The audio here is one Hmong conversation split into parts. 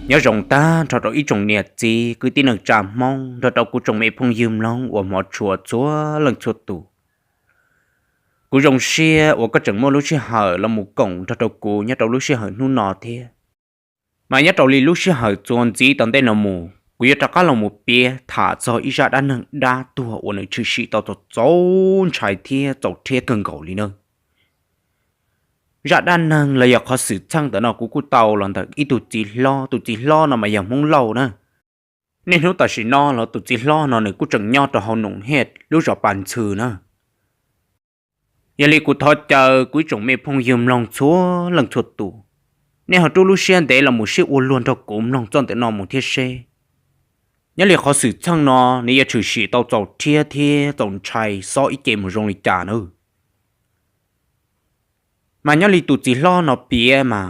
Nyob zoo tag nrho rau ib tsoom niam txiv kwv tij neej tsa Hmoob nrog rau kuv tsoom me phooj ywg mloog uas hmov tshua txhua leej txhua tus. Kuv zoo siab uas koj tseem muaj lub sij hawm los mus koom nrog rau kuv nyob rau lub sij hawm hnub no thiab. Mas nyob rau li lub sij hawm txuas ntxiv tom ntej no mus, kuv yuav rov qab los mus piav tham txog ib zaj dab neeg dab tuag uas nws tshwm sim tau txaus ntshai thiab txaus rhiab kawg nkaus li na. Zaj dab neeg los yog qhov xwm txheej ntawm no kuv kuj tau los ntawm ib tug txiv hlob, tus txiv hlob no mas yog Hmoob Lauj na. Niaj hnub tam sim no los tus txiv hlob no nws kuj tseem nyob rau hauv Noom Hej lub zos Pas Ntxhw na. Yog li kuv thov caw kuv ib tsoom me phooj ywg mloog txhua leej txhua tus, nej ho rub lub siab ntev los mus sib ua luag nrog kuv mloog txoj ntawm no mus thiab seb. Nyob li qhov xwm txheej no nws yuav tshwm sim tau txaus rhiab thiab txaus ntshai xob ib ce mus zoo li cas na. Mas nyob li tus txiv hlob no piav mas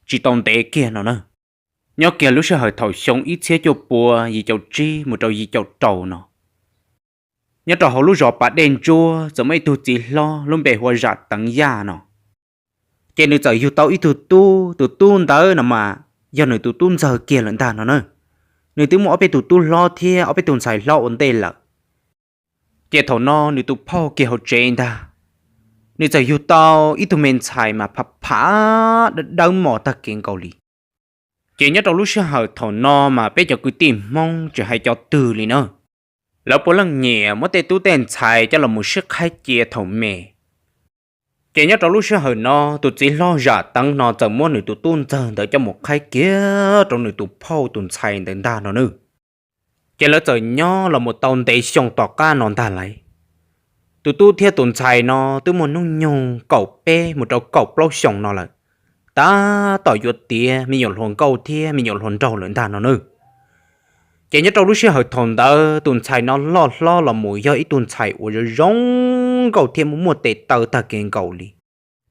tsis tau ntev kiag no na. Nyob kiag lub sij hawm thaum xyoo ib txhiab cuaj pua yim caum tsib mus rau yim caum rau no, nyob rau hauv lub zos Pas Dej Ntsuab txawm muaj ib tug txiv hlob lub npe hu ua Zam Teev Yaj no. Ces nws txawm yug tau ib tug tub, tus tub ntawd no mas yog nws tus tub ntxawg kiag lawm ntag no na. Nws twb muaj ob peb tug tub hlob thiab ob peb tug ntxhais hlob ua ntej lawm. Ces thaum no nws tus phauj kiag hauv tsev ntag, nws txawm yug tau ib tug me ntxhais mas phav phav dawb dawb mos tag kev nkaus li. Ces nyob rau lub sij hawm thaum no mas peb cov kwv tij Hmoob tsis hais cov twg li na, lawv puav leej nyiam muab tej tub tej ntxhais coj los mus sib qhaib cia thaum me. Ces nyob rau lub sij hawm no tus txiv hlob Zam Teev no txawm muab nws tus tub ntxawg ntawd coj mus qhaib kiag rau nws tus phauj tus ntxhais ntawd ntag no na. Ces lawv txawm nyob los mus tau ntev xyoo tom qab no ntag lauj. Tus tub thiab tus ntxhais no twb muaj hnub nyoog kaum peb mus rau kaum plaub xyoos no lawm, tab tom yuav tiav me nyuam hluas nkauj thiab me nyuam hluas nraug lawm ntag no na. Ces nyob rau lub sij hawm thaum ntawd tus ntxhais no loj hlob los mus yog ib tug ntxhais uas zoo zoo nkauj thiab muaj muaj tes taw tag kev nkaus li.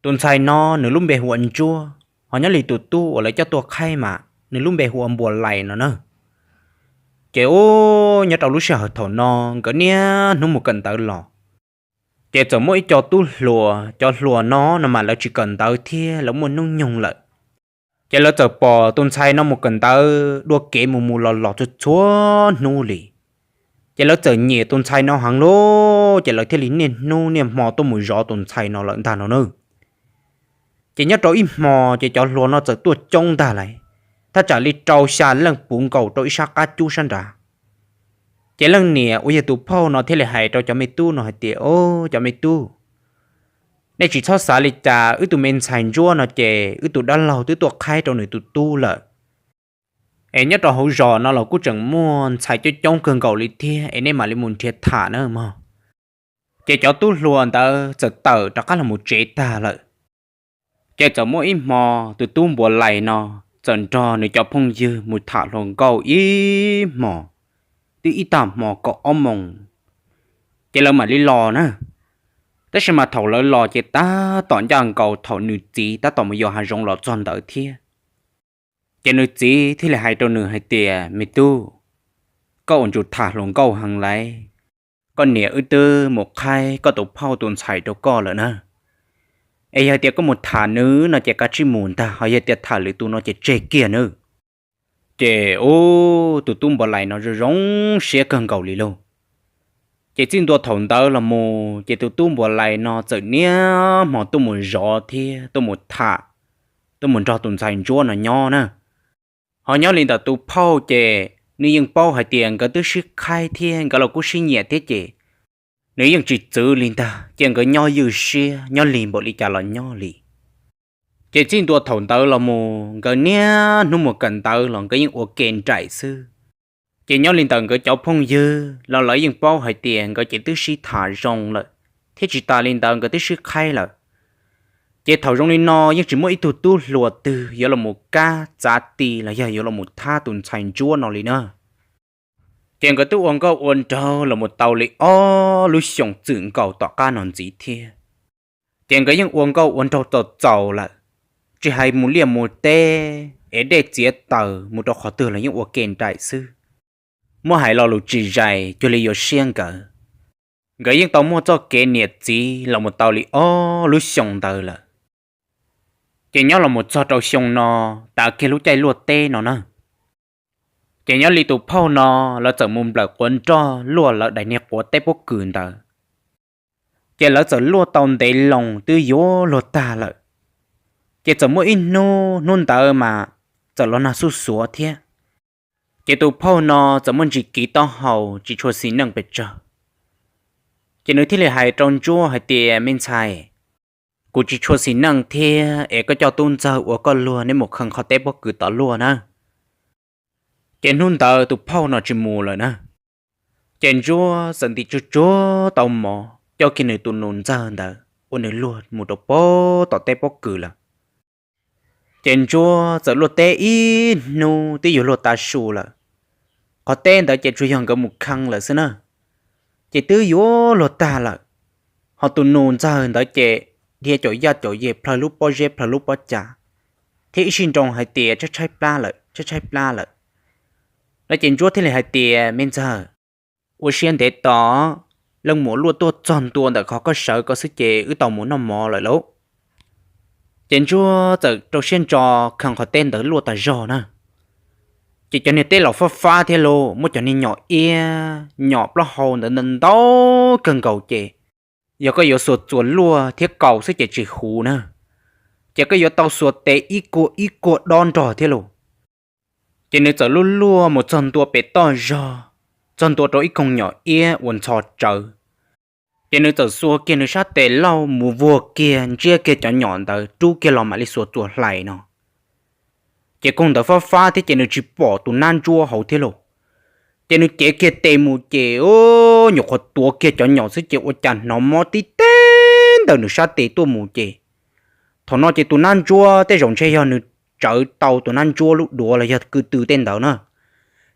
Tus ntxhais no nws lub npe hu ua Ntsuab, ho nyob li tus tub uas lawv coj tuaj qhaib mas nws lub npe hu ua Npua Lais no na. Ces ub, nyob rau lub sij hawm thaum no nkawd niaj hnub mus kawm ntawv los, ces txawm muaj ib co tub hluas, cov hluas no no mas lawv tsis kawm ntawv thiab lawv muaj hnub nyoog lawm. Ces lawv txawm pom tus ntxhais no mus kawm ntawv dua kev mus mus los los txhua txhua hnub li. Ces lawv txawm nyiam tus ntxhais no heev lauj, ces lawv thiaj li niaj hnub niaj hmo tuaj mus zov tus ntxhais no lawm ntag no na. Ces nyob rau ib hmo ces cov hluas no txawm tuaj coob ntag lauj, thaj tsam li rau xya leej puv nkaus rau ib sab qab cub sab nrad. Ces leej niam uas yog tus phauj no thiaj li hais rau cov me tub no hais tias, Au, cov me tub, nej tsis txhob xav li cas, wb tus me ntxhais Ntsuab no ces wb tus dab laug twb tuaj qhaib rau nws tus tub lawm. Es nyob rau hauv zos no los kuj tseem muaj ntxhais coob coob kawg nkaus li thiab, es nej mam li mus nrhiav tham na mog. Ces cov tub hluas ntawd txawm tawm rov qab los mus tsev tag lawm. Ces txawm muaj ib hmo tus tub Npua Lais no txawm nrog nws cov phooj ywg mus tham hluas nkauj ib hmos, twb ib tag hmo kaum ob moos, ces lawv mam li los na. Tab sis mas thaum lawv los ces tab tom ncaj nkaus thaum nws txiv tab tom mus yos hav zoov los txog ntawd thiab. Ces nws txiv thiaj li hais rau nws hais tias, Me tub, koj ua ntsum tham hluas nkauj heev lauj, koj niam wb twb mus qhaib koj tus phauj tus ntxhais rau koj lawm na. Es yog tias koj mus tham nws no ces kav tsij mus ntag, ho yog tias tham lwm tus no ces tseg kiag nawb. Ces ub, tus tub Npua Lais no zoo zoo siab kawg nkaus li lauj. Ces txij ntua thaum ntawd los mus ces tus tub Npua Lais no txawm niaj hmo tuaj mus zov thiab tuaj mus tham, tuaj mus nrog tus ntxhais Ntsuab no nyob na. Ho nyob li ntawm tus phauj ces nws yeej paub hais tias nkawd twb sib qhaib thiab nkawd los kuj sib nyiam thiab ces nws yeej tsis txwv li ntag, cia nkawd nyob ywj siab nyob lig npaum li cas los nyob li. Ces txij ntua thaum ntawd los mus nkawd niaj hnub mus kawm ntawv los nkawd yeej ua ke nraim xwb. Ces nyob li ntawm nkawd cov phooj ywg los lawv yeej paub hais tias nkawd ces twb sib tham zoo lawm, thiab tsis tas li ntawd nkawd twb sib qhaib lawm. Ces thaum zoo li no yeej tsis muaj ib tug tub hluas twg yuav los mus kab txav ti los yog yuav los mus thab tus ntxhais Ntsuab no li na. Ces nkawd twb ua nkauj ua nraug los mus tau li ob lub xyoos txwm nkaus tom qab no ntxiv thiab. Ces nkawd yeej ua nkauj ua nraug txaus txaus lawm, tsis hais mus liaj mus teb es dej txiav taws mus rau qhov twg los yeej ua ke nraim xwb. Muab hais lo lus tsis zais cuag li yuav siab nkawd. Nkawd yeej tau muaj txoj kev niam txiv los mus tau li ob lub xyoo ntawd lawm. Ces nyob los mus txog rau xyoo no, tav kiag lub caij luaj teb no na, Ces nyob li tus phauj no, lawv txawm mus nplawm quav nroj luaj lawv daim niag quav teb pob kws ntawd. Ces lawv txawm luaj tau ntev loo twb yuav luag tag lawm. Ces txawm muaj ib hnub, hnub ntawd mas txawm los nag xuj xuav thiab. Ces tus phauj no txawm muaj ntsis kiv taub hau tsis tshua xis neej pes tsawg. Ces nws thiaj li hais rau Ntsuab hais tias, Me ntxhais, kuv tsis tshua xis neej thiab es koj coj tub ntxawg ua koj luag neb mus kheej qhov teb pob kws tom luaj na. Ces hnub ntawd tus phauj no tsis mus lawm na. Ces Ntsuab txawm ntim tsuag tsuag tau mov coj kiag nws tus nus ntxawg ntawd ua nws luag mus rau pem tom teb pob kws lawm. Ces Ntsuab txawm luaj teb ib hnub twb yuav luag tav su lawm. Qhov teb ntawd ces tsuas yog nkawd mus kheej lawm xwb na. Ces twb yuav luag tag lawm, ho tus nus ntxawg ntawd ces dhia caum yaj caum yej plhaw lub pob zeb plhaw lub pob cas, thiab ib sij nroo hais tias tshaib tshaib plab lawm, tshaib tshaib plab lawm. No ces Ntsuab thiaj li hais tias, Me ntxawg, ua siab ntev tos, leej muam luaj tuaj txog ntua ntawm qhov koj sawv ko xwb ces wb tau mus noj mov lawm lauj. Ces Ntsuab txawm rau siab ntso kheej qhov teb ntawd luaj tas zog na. Ces cov niag teb los fab fab thiab lauj, muaj cov niag nyom iab nyom plaub hau ntawd ntau kawg nkaus ces yog koj yuav xuas txuas luaj thiab kaus xwb ces tsis huv na. Ces koj yuav tau xuas tes ib kuag ib kuag dob nrog thiab lauj. Ces nws txawm luaj luaj mus txog ntua pem toj zog, txog ntua rau ib koog nyom iab uas ntxhov tsawv. Ces nws txawm xuas kiag nws sab tes lauj mus vuag kiag ntsiab kiag cov nyom ntawd rub kiag los mam li xuas txuas hlais no. Ces koog ntawd fab fab thiab ces nws tsis pom tus nab ntsuab hauv thiab lauj. Ces nws cev kiag tes mus ces nyuam qhuav tuav kiag cov nyom xwb ces ua cas hnov mob tib teg ntawm nws sab tes tuaj mus ces thaum no ces tus nab ntsuab tej zaum ntshe yog nws tsawv tau tus nab ntsuab lub duav los yog kwv tw tej ntawd na.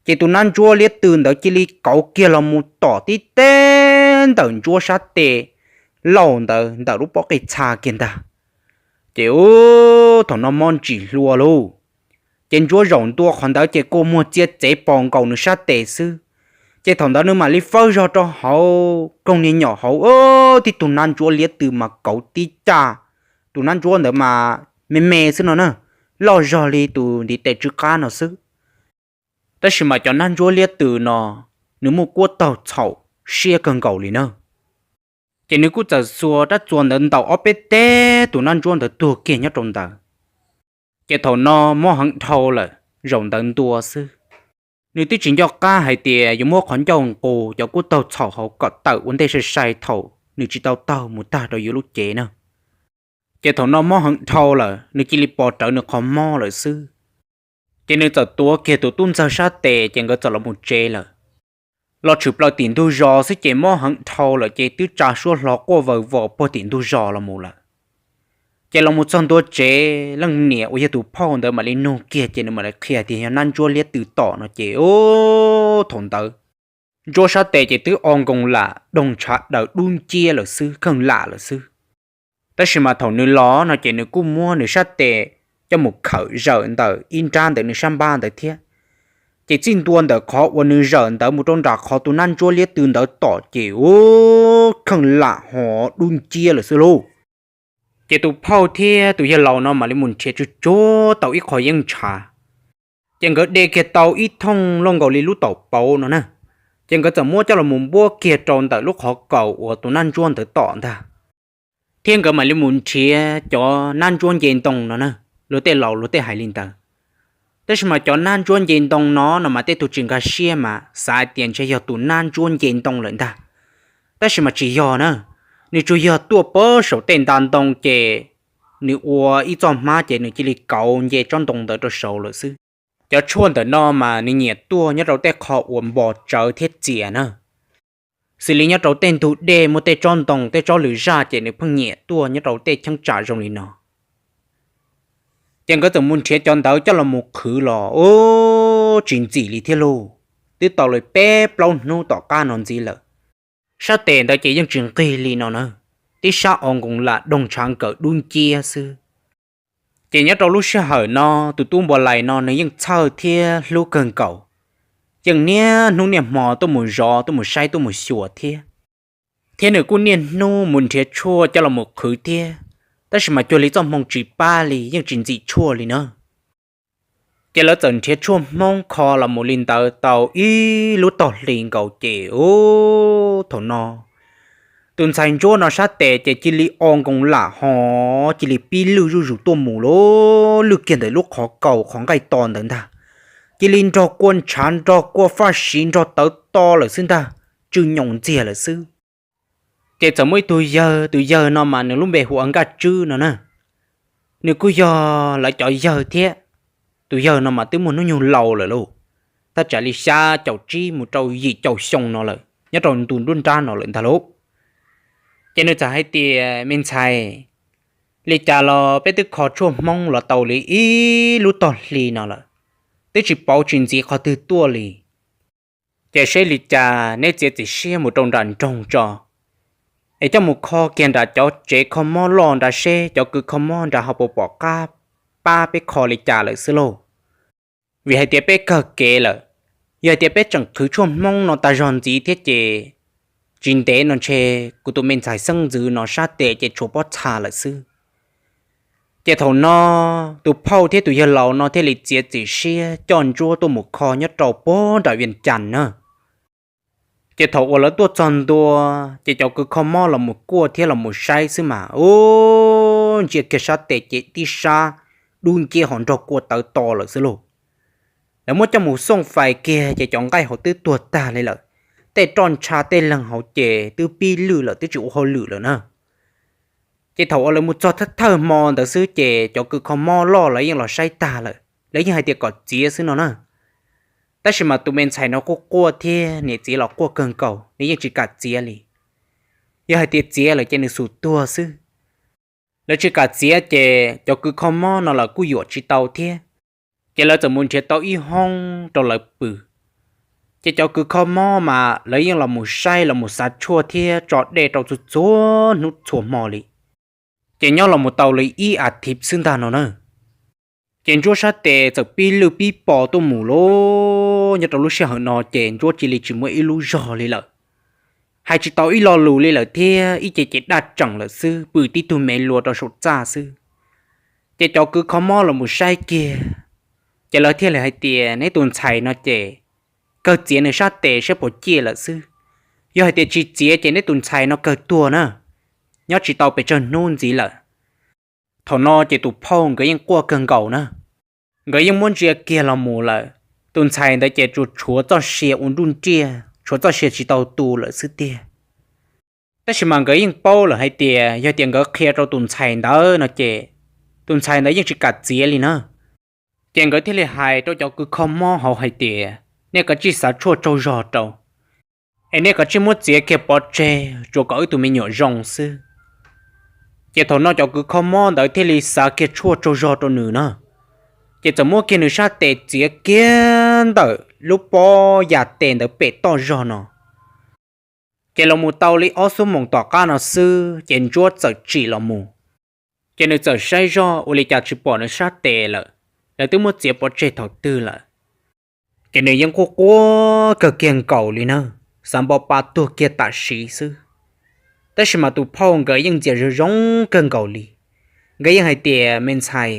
Ces tus nab ntsuab liab tw ntawd cia li kauv kiag los mus tom tib teg ntawm Ntsuab sab tes lauj ntawd ntawm lub pob qij txha kiag ntag. Ces ub, thaum no mob ntsim hlua lauj. Ces Ntsuab zaum ntua qhov ntawd ces kua muag txia txev pos nkaus nws sab tes xwb. Ces thaum ntawd nws mam li fawb zog rau hauv koog niag nyom hauv, tib tug nab ntsuab liab tw mas kauv tib caj. Tus nab ntsuab ntawd mas me me xwb no na, loj zog li tus ntiv tes tsw qab no xwb. Tab sis mas cov nab ntsuab liab tw no, nws muaj kuab taug txhaum siab kawg nkaus li na. Ces nws kuj txawm xuas rab txuas ntawd ntaus ob peb teg tus nab ntsuab ntawd tuag kiag nyob rau ntawd. Ces thaum no mob heev dhau lawm, zaum ntawd ntua xwb. Nws twb tsis nco qab hais tias yuav muab qhov ncauj nqus cov kuab taug txhaum hauv kom tawm ua ntej sai sai thaum nws tsis tau taug mus tag rau yuav lub cev na. Ces thaum no mob heev dhau lawm, nws cia li pos rawv nws qhov mob lawm xwb. Ces nws txawm tuav kiag tus tub ntxawg sab tes ces nkawd txawm los mus tsev lawm. Los tshwm plaws tim ntug zos xwb ces mob heev dhau lawm ces twb tsa suab hlo quaj vawg vos puag tim ntug zos los mus lawm. Ces los mus txog ntua tsev, leej niam uas yog tus phauj ntawd mam li nug kiag ces nws mam li qhia tias yog nab ntsuab liab tw tom no ces ub, thaum ntawd Ntsuab sab tes ces twb o nkoos lam doog ntshav daws dub nciab lawm xwb, kheej lam lawm xwb. Tab sis mas thaum nws los no ces nws kuj muab nws sab tes coj mus khawm zawm ntawm ib nrab ntawm nws sab npab ntawd thiab. Ces txij ntua ntawm qhov uas nws zawm ntawd mus rau nram qhov tus nab ntsuab liab tw ntawd tom ces ub, kheej lam ho dub nciab lawm xwb lauj. Ces tus phauj thiab tus yawg laus no mam li mus nrhiav tsuag tsuag tau ib qho yeeb ntshav. Ces nkawd de kiag tau ib thooj loj nkaus li lub taum pauv no na. Ces nkawd txawm muab coj los mus npuab kiag rau ntawm lub qhov kaus uas tus nab ntsuab ntawd tom ntag. Thiab nkawd mam li mus nrhiav cov nab ntsuab nce ntoo no na, luag tej laus luag tej hais li ntawd. Tab sis mas cov nab ntsuab nce ntoo no no mas tej tug tsis nkag siab mas xav hais tias ntshe yog tus nab ntsuab nce ntoo lawm ntag. Tab sis mas tsis yog na, nws tsuas yog tuaj pab saum tej nta ntoo ces nws ua ib txoj hmab ces nws cia li kauv nce tsob ntoo ntawd rau saud lawm xwb. Cov tshuaj ntawm no mas nws nyiam tuaj nyob rau tej qho uas npos tsawv thiab txias na. Xws li nyob rau tej ntug dej muaj tej tsob ntoo tej tsob lwm zaj ces nws pheej nyiam tuaj nyob rau tej cheeb tsam zoo li no. Ces nkawd txawm mus nrhiav cov ntawd coj los mus qhwv los ub, tsis ntxim li thiab lauj. Twb tau li peb plaub hnub tom qab no ntxiv lawm, sab tes ntawd ces yeej tsis nqig li no na, tib sab o nkoos lam doog ntshav nkawm dub nciab xwb. Ces nyob rau lub sij hawm no tus tub npua lais no nws yeej txhawj thiab hlub kawg nkaus, yeej niaj hnub niaj hmo tuaj mus zov tuaj mus saib tuaj mus xyuas thiab. Thiab nws kuj niaj hnub mus nrhiav tshuaj coj los mus qhwv thiab, tab sis mas cuag li txoj hmoo tsis pab li yeej tsis ntxim tshuaj li na. Ces lawv txawm nrhiav tshuaj hmoob kho los mus li ntawd tau ib lub tog hli nkaus ces ub, thaum no tus ntxhais ntsuab no sab tes ces cia li o nkoos lam hos cia li pib lwj zuj zus tuaj mus lawm, lwj kiag ntawm lub qhov kaus qhov nqaij to ntawd ntag, cia li nrog kua ntshav nrog kua faj siv nrog tawv to lawm xwb ntag, tsw nyoos ntxiag lawm xwb. Ces txawm muaj ib tug yawg, tus yawg no mas nws lub npe hu ua Nkaj Tswb no na, nws kuj yog lawv cov yawg thiab. Tus yawg no mas twb muaj hnub nyoog laus lawm lauj, thaj tsam li xya caum tsib mus rau yim caum xyoo no lawm, nyob rau ntu nruab nrab no lawm ntag lauj. Ces nws txawm hais tias, Me ntxhais, li cas los peb twb kho tshuaj hmoob los tau li ib lub tog hli no lawm, twb tsis pauv tsis ntxiv qhov twg tuaj li. Ces seb li cas neb txiav txim siab mus rau nram nroog tso, es coj mus kho kiag nram cov tsev kho mob loj nrad seb cov kws kho mob nrad ho puas pom qab pab peb kho li cas lawm xwb lauj. Vim hais tias peb kawg kev lawm, yog hais tias peb tseem qhwv tshuaj hmoob no tas zog ntxiv thiab ces tsis ntev no ntshe kuv tus me ntxhais xeeb ntxwv no sab tes ces tshuav pob txha lawm xwb. Ces thaum no tus phauj thiab tus yawg laus no thiaj li txiav txim siab coj ntsuab tuaj mus kho nyob rau puag nram Vias Cas na. Ces thaum uas lawv tuaj txog ntua, ces cov kws kho mob los mus kuaj thiab los mus saib xwb mas ub, ntsia kiag sab tes ces tib sab dub nciab ho nrog kua tawv to lawm xwb lauj. Lawv muab coj mus xooj fais kiag ces cov nqaij hauv twb tuag tag li lawm, tej roj ntsha tej leeg hauv ces twb pib lwj lawm twb tsis ua hauj lwm lawm na. Ces thaum uas lawv mus txog thawj thawj hmo ntawd xwb ces cov kws kho mob loj lawv yeej los saib tag lawm, lawv yeej hais tias kom txiav xwb no na. Tab sis mas tus me ntxhais no quaj quaj thiab niam txiv los quaj kawg nkaus, nws yeej tsis kam txiav li. Yog hais tias txiav lawm ces nws xum tuag xwb. Lawv tsis kam txiav ces cov kws kho mob no lawv kuj yuam tsis tau thiab. Ces lawv txawm mus nrhiav tau ib hoob rau lawv pw. Ces cov kws kho mob mas lawv yeej los mus saib los mus xav tshuaj thiab tso dej rau txhua txhua hnub txhua hmo li. Ces nyob los mus tau li ib as thiv xwb ntag no na, ces ntsuab sab tes txawm pib lwj pib pos tuaj mus lauj. Nyob rau lub sij hawm no ces ntsuab cia li tsis muaj ib lub zog li lawm, hais tsis tau ib lo lus li lawm thiab, ib ce ces daj tseem lawm xwb, pw tib tug me lua rau saum txaj xwb. Ces cov kws kho mob los mus saib kiag, ces lawv thiaj li hais tias neb tus ntxhais no ces kawg txiav nws sab tes saib puas ciaj lawm xwb. Yog hais tias tsis txiav ces neb tus ntxhais no kawg tuag na, nyob tsis tau pes tsawg hnub ntxiv lawm. Thaum no ces tus phauj nkawd yeej quaj kawg nkaus na, nkawd yeej muab ntsia kiag los mus lawm, tus ntxhais ntawd ces tsuas tshuav txoj sia ua nruj nriaj, tshuav txoj sia tsis tau tu lawm xwb tiag. Tab sis mas nkawd yeej paub lawm hais tias yog tias nkawd qhia rau tus ntxhais ntawd no ces tus ntxhais ntawd yeej tsis kam txiav li na. Ces nkawd thiaj li hais rau cov kws kho mob hauv hais tias nej kav tsij xav tshuaj tsaug zog rau, es nej kav tsij muab txiav kiag pov tseg tsuas kom wb tus me nyuam zoo xwb. Ces thaum no cov kws kho mob ntawd thiaj li xav kiag tshuaj tsaug zog rau nws na, ces txawm muab kiag nws sab tes txiav kiag ntawm lub pob ya tes ntawd pem toj zog no. Ces los mus tau li ob xuab moos tom qab no xwb ces ntsuab txawm tsim los mus. Ces nws txawm saib zog ua li cas tsis pom nws sab tes lawm, lawv twb muab txiav pov tseg thaum twg lawm. Ces nws yeej quaj quaj kawg kiag nkaus li na, xav npo pa tuag kiag tam sim xwb. Tab sis mas tus phauj nkawd yeej ntxias zoo zoo kawg nkaus li. Nkawd yeej hais tias me ntxhais,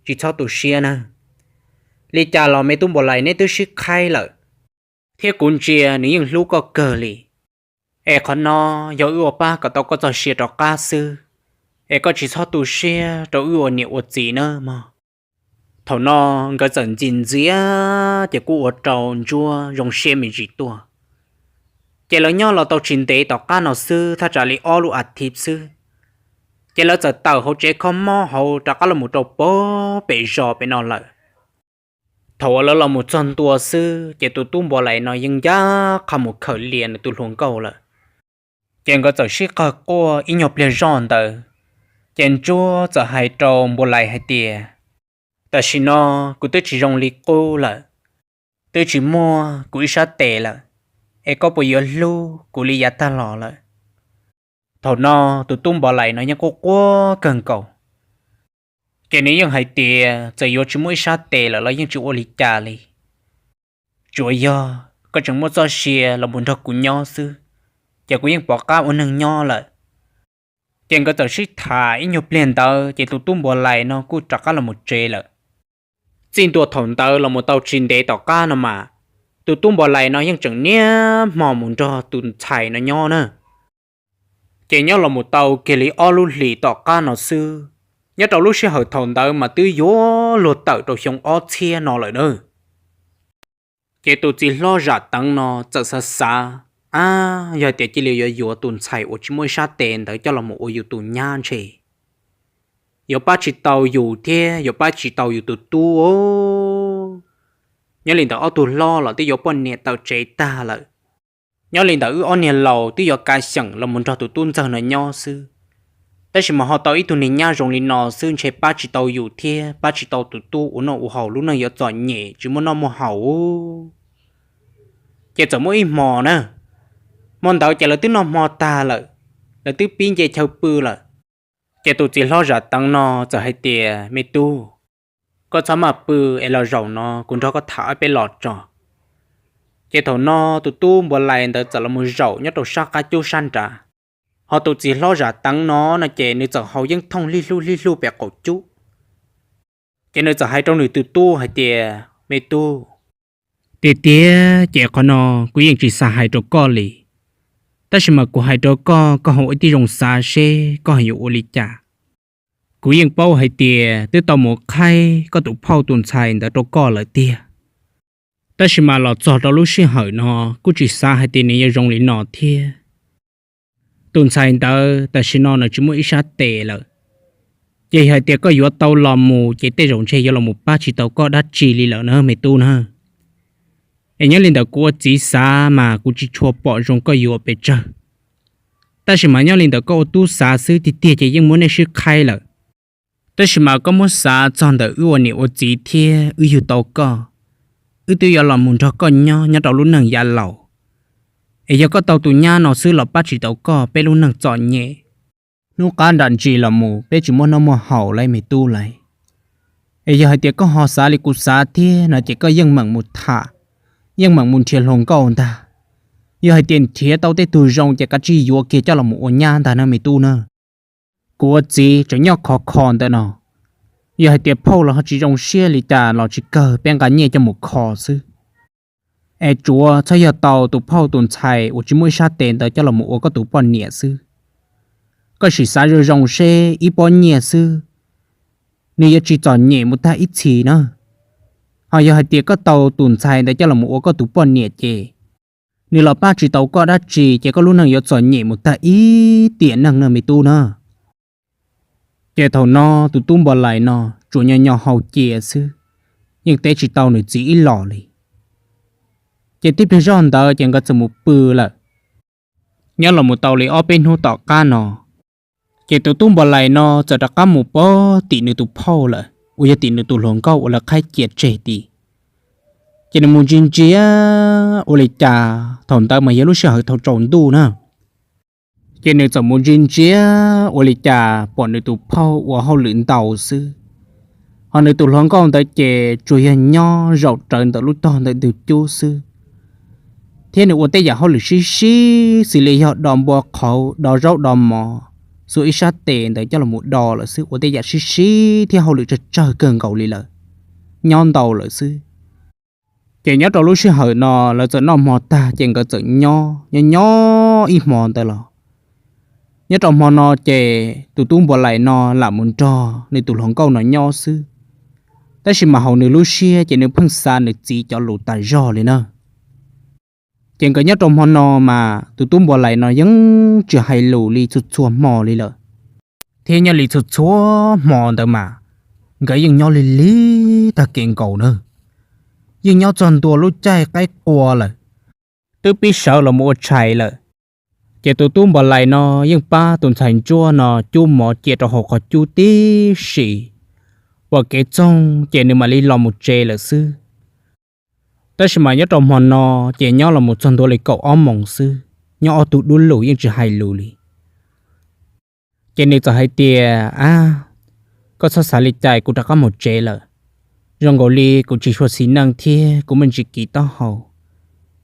tsis txhob tu siab na, li cas los me tub Npua Lais neb twb sib qhaib lawm, thiab kuv ntsia nws yeej hlub koj kawg li. Es qhov no yog wb ua pab kom tau koj txoj sia rov qab xwb, es koj tsis txhob tu siab rau wb ua niam ua txiv nawb mog. Thaum no nkawd txawm ntxim ntxias ces kuj ua rau ntsuab zoo siab me ntsis tuaj. Ces lawv nyob los tau tsis ntev tom qab no xwb, thaj tsam li ob lub as thiv xwb, ces lawv txawm tawm hauv tsev kho mob hauv rov qab los mus rau pem zos pem no lawm. Thaum uas lawv los mus txog ntua xwb ces tus tub Npua Lais no yeej ncaj qha mus khawm lias nws tus hluas nkauj lawm. Ces nkawd txawm sib qawg quaj ib nyuag pliag zoj ntawd, ces ntsuab txawm hais rau Npua Lais hais tias, tam sim no kuv twb tsis zoo li qub lawm, twb tsis muaj kuv ib sab tes lawm, es koj puas yuav hlub kuv li yav tag los lawm? Thaum no tus tub Npua Lais no yeej quaj quaj kawg nkaus, ces nws yeej hais tias txawm yuav tsis muaj ib sab tes lawm los yeej tsis ua li cas li, tsuas yog koj tseem muaj txoj sia los mus nrog kuv nyob xwb, ces kuv yeej pom qab ua neeg nyob lawm. Ces nkawd txawm sib tham ib nyuag pliag ntawd ces tus tub Npua Lais no kuj rov qab los mus tsev lawm. Txij ntua thaum ntawd los mus tau tsis ntev tom qab no mas, tus tub Npos Lais no yeej tseem niaj hmo mus nrog tus ntxhais no nyob na. Ces nyob los mus tau kiag li ob lub hlis tom qab no xwb, nyob rau lub sij hawm thaum ntawd mas twb yuav luag tawm rau xyoo ob txhiab no lawm na. Ces tus txiv hlob Zam Teev no txawm xav xav, ab, yog hais tias cia li yuav yuav tus ntxhais uas tsis muaj ib sab tes ntawd coj los mus ua yus tus nyab ntshe yuav pab tsis tau yus thiab yuav pab tsis tau yus tus tub. Nyob li ntawd ob tug hlob los twb yuav poj niam tawm tsev tag lawm. Nyob li ntawd wb ob niag laus twb yuav kav xyeem los mus nrog tus tub ntxawg no nyob xwb. Tab sis mas ho tau ib tug niag nyab zoo li no xwb ntshe pab tsis tau yus thiab pab tsis tau tus tub ua noj ua haus, lub neej yuav txom nyem tsis muaj noj muaj haus. Ces txawm muaj ib hmo na, hmo ntawd ces lawv twb noj hmo tag lawm, lawv twb pib nce chaw pw lawm. Ces tus txiv hlob Zam Teev no txawm hais tias, Me tub, koj txhob maj pw es los zaum no kuv nrog koj tham ob peb los tso. Ces thaum no tus tub Npos Lais ntawd txawm los mus zaum nyob rau sab qab cub sab nrad. Ho tus txiv hlob Zam Teev no no ces nws txawm haus yeeb thooj hlib hlub hlib hlub pem qaum cub. Ces nws txawm hais rau nws tus tub hais tias, Me tub, tiag tiag ces qhov no kuv yeej tsis xav hais rau koj li. Tab sis mas kuv hais rau koj, koj ho ua tib zoo xav seb koj ho yuav ua li cas. Kuv yeej paub hais tias twb tau mus qhaib koj tus phauj tus ntxhais ntawd rau koj lawm tiag. Tab sis mas los txog rau lub sij hawm no kuj tsis xav hais tias nws yuav zoo li no thiab. Tus ntxhais ntawd tam sim no nws tsis muaj ib sab tes lawm. Ces yog hais tias koj yuav tau los mus ces tej zaum ntshe yuav los mus pab tsis tau koj dab tsi li lawm na me tub na. Es nyob li ntawd kuv ua txiv xav mas kuv tsis tshua pom zoo koj yuav pes tsawg. Tab sis mas nyob li ntawd koj ua tub xav xwb tiag tiag ces yeej muab nej sib qhaib lawm. Tab sis mas koj muab xav txog ntawm wb ua niam ua txiv thiab wb yug tau koj, wb twb yuav los mus nrog koj nyob nyob rau lub neej yav laus. Es yog koj tau tus nyab no xwb los pab tsis tau koj peb lub neej txom nyem. Hnub qab nram ntsis los mus peb tsis muaj noj muaj haus lauj me tub lauj. Es yog hais tias koj ho xav li kuv xav thiab no ces koj yeej meem mus tham, yeej meem mus nrhiav hluas nkauj ntag. Yog hais tias nrhiav tau tej tug zoo ces kav tsij yuav kiag coj los mus ua nyab ntag na me tub na. Kuv ua txiv tseem nyob khov kho ntawm no, yog hais tias phauj los ho tsis zoo siab li cas los tsis kawg peb nqa nyiaj coj mus kho xwb. Es tsuav txhob yog tau tus phauj tus ntxhais uas tsis muaj ib sab tes ntawd coj los mus ua koj tus poj niam xwb. Koj sim xav zoo zoo seb ib pob nyiaj xwb, nws yuav tsis txom nyem mus tag ib txhis na. Ho yog hais tias koj tau tus ntxhais ntawd coj los mus ua koj tus poj niam ces nws los pab tsis tau koj dab tsi ces koj lub neej yuav txom nyem mus tag ib tiam neej na me tub na. Ces thaum no tus tub Npos Lais no tsuas nyo nyo haus cia xwb, yeej teb tsis tau nws txiv ib los li. Ces tib pliag zog ntawd ces nkawd txawm mus pw lawm. Nyob los mus tau li ob peb hnub tom qab no, ces tus tub Npos Lais no txawm rov qab mus pog tim nws tus phauj lawm uas yog tim nws tus hluas nkauj uas lawv qhaib cia tseg tid. Ces nws mus ntsia ntsia ua li cas, thaum ntawd mas yog lub sij hawm thaum tsaus ntuj na. Ces nws txawm mus ntsia ntsia ua li cas pom nws tus phauj ua hauj lwm ntau xwb, ho nws tus hluas nkauj ntawd ces tsuas yog nyob zaum rawv ntawm lub tog ntawm ntug cub xwb. Thiab nws ua tej yam hauj lwm sib sib xws li yog do npua qhauv, do zaub do mov, xuas ib sab tes ntawd coj los mus do lawm xwb, ua tej yam sib sib thiab hauj lwm tsawg tsawg kawg nkaus li lawm, nyob ntau lawm xwb. Ces nyob rau lub sij hawm no lawv txawm noj hmo tag ces nkawd txawm nyob nyob nyob ib hmo ntawd los, nyob rau hmo no ces tus tub Npos Lais no lam mus nrog nws tus hluas nkauj no nyob xwb. Tab sis mas hauv nws lub siab ces nws pheej xav nws txiv cov lus tas zog li na. Ces nkawd nyob rau hmo no mas tus tub Npos Lais no yeej tsis hais lus li txhua txhua hmo li lawm. Thiab nyob li txhua txhua hmo ntawd mas nkawd yeej nyob lig lig tag kev nkaus na, yeej nyob txog ntua lub caij qaib qua lawm, twb pib sawv los mus ua tshais lawm. Ces tus tub Npos Lais no yeej pab tus ntxhais ntsuab no cub mov cia rau hauv qhov cub tib si, pom kev txoog ces nws mam li los mus tsev lawm xwb. Tab sis mas nyob rau hmo no ces nyob los mus txog ntua li kaum ob moos xwb, nyob ob tug dub lug yeej tsis hais lus li. Ces nws txawm hais tias, Ab, koj txhob xav li cas, kuv rov qab mus tsev lawm. Zoo nkaus li kuv tsis tshua xis neej thiab kuv muaj ntsis kiv taub hau,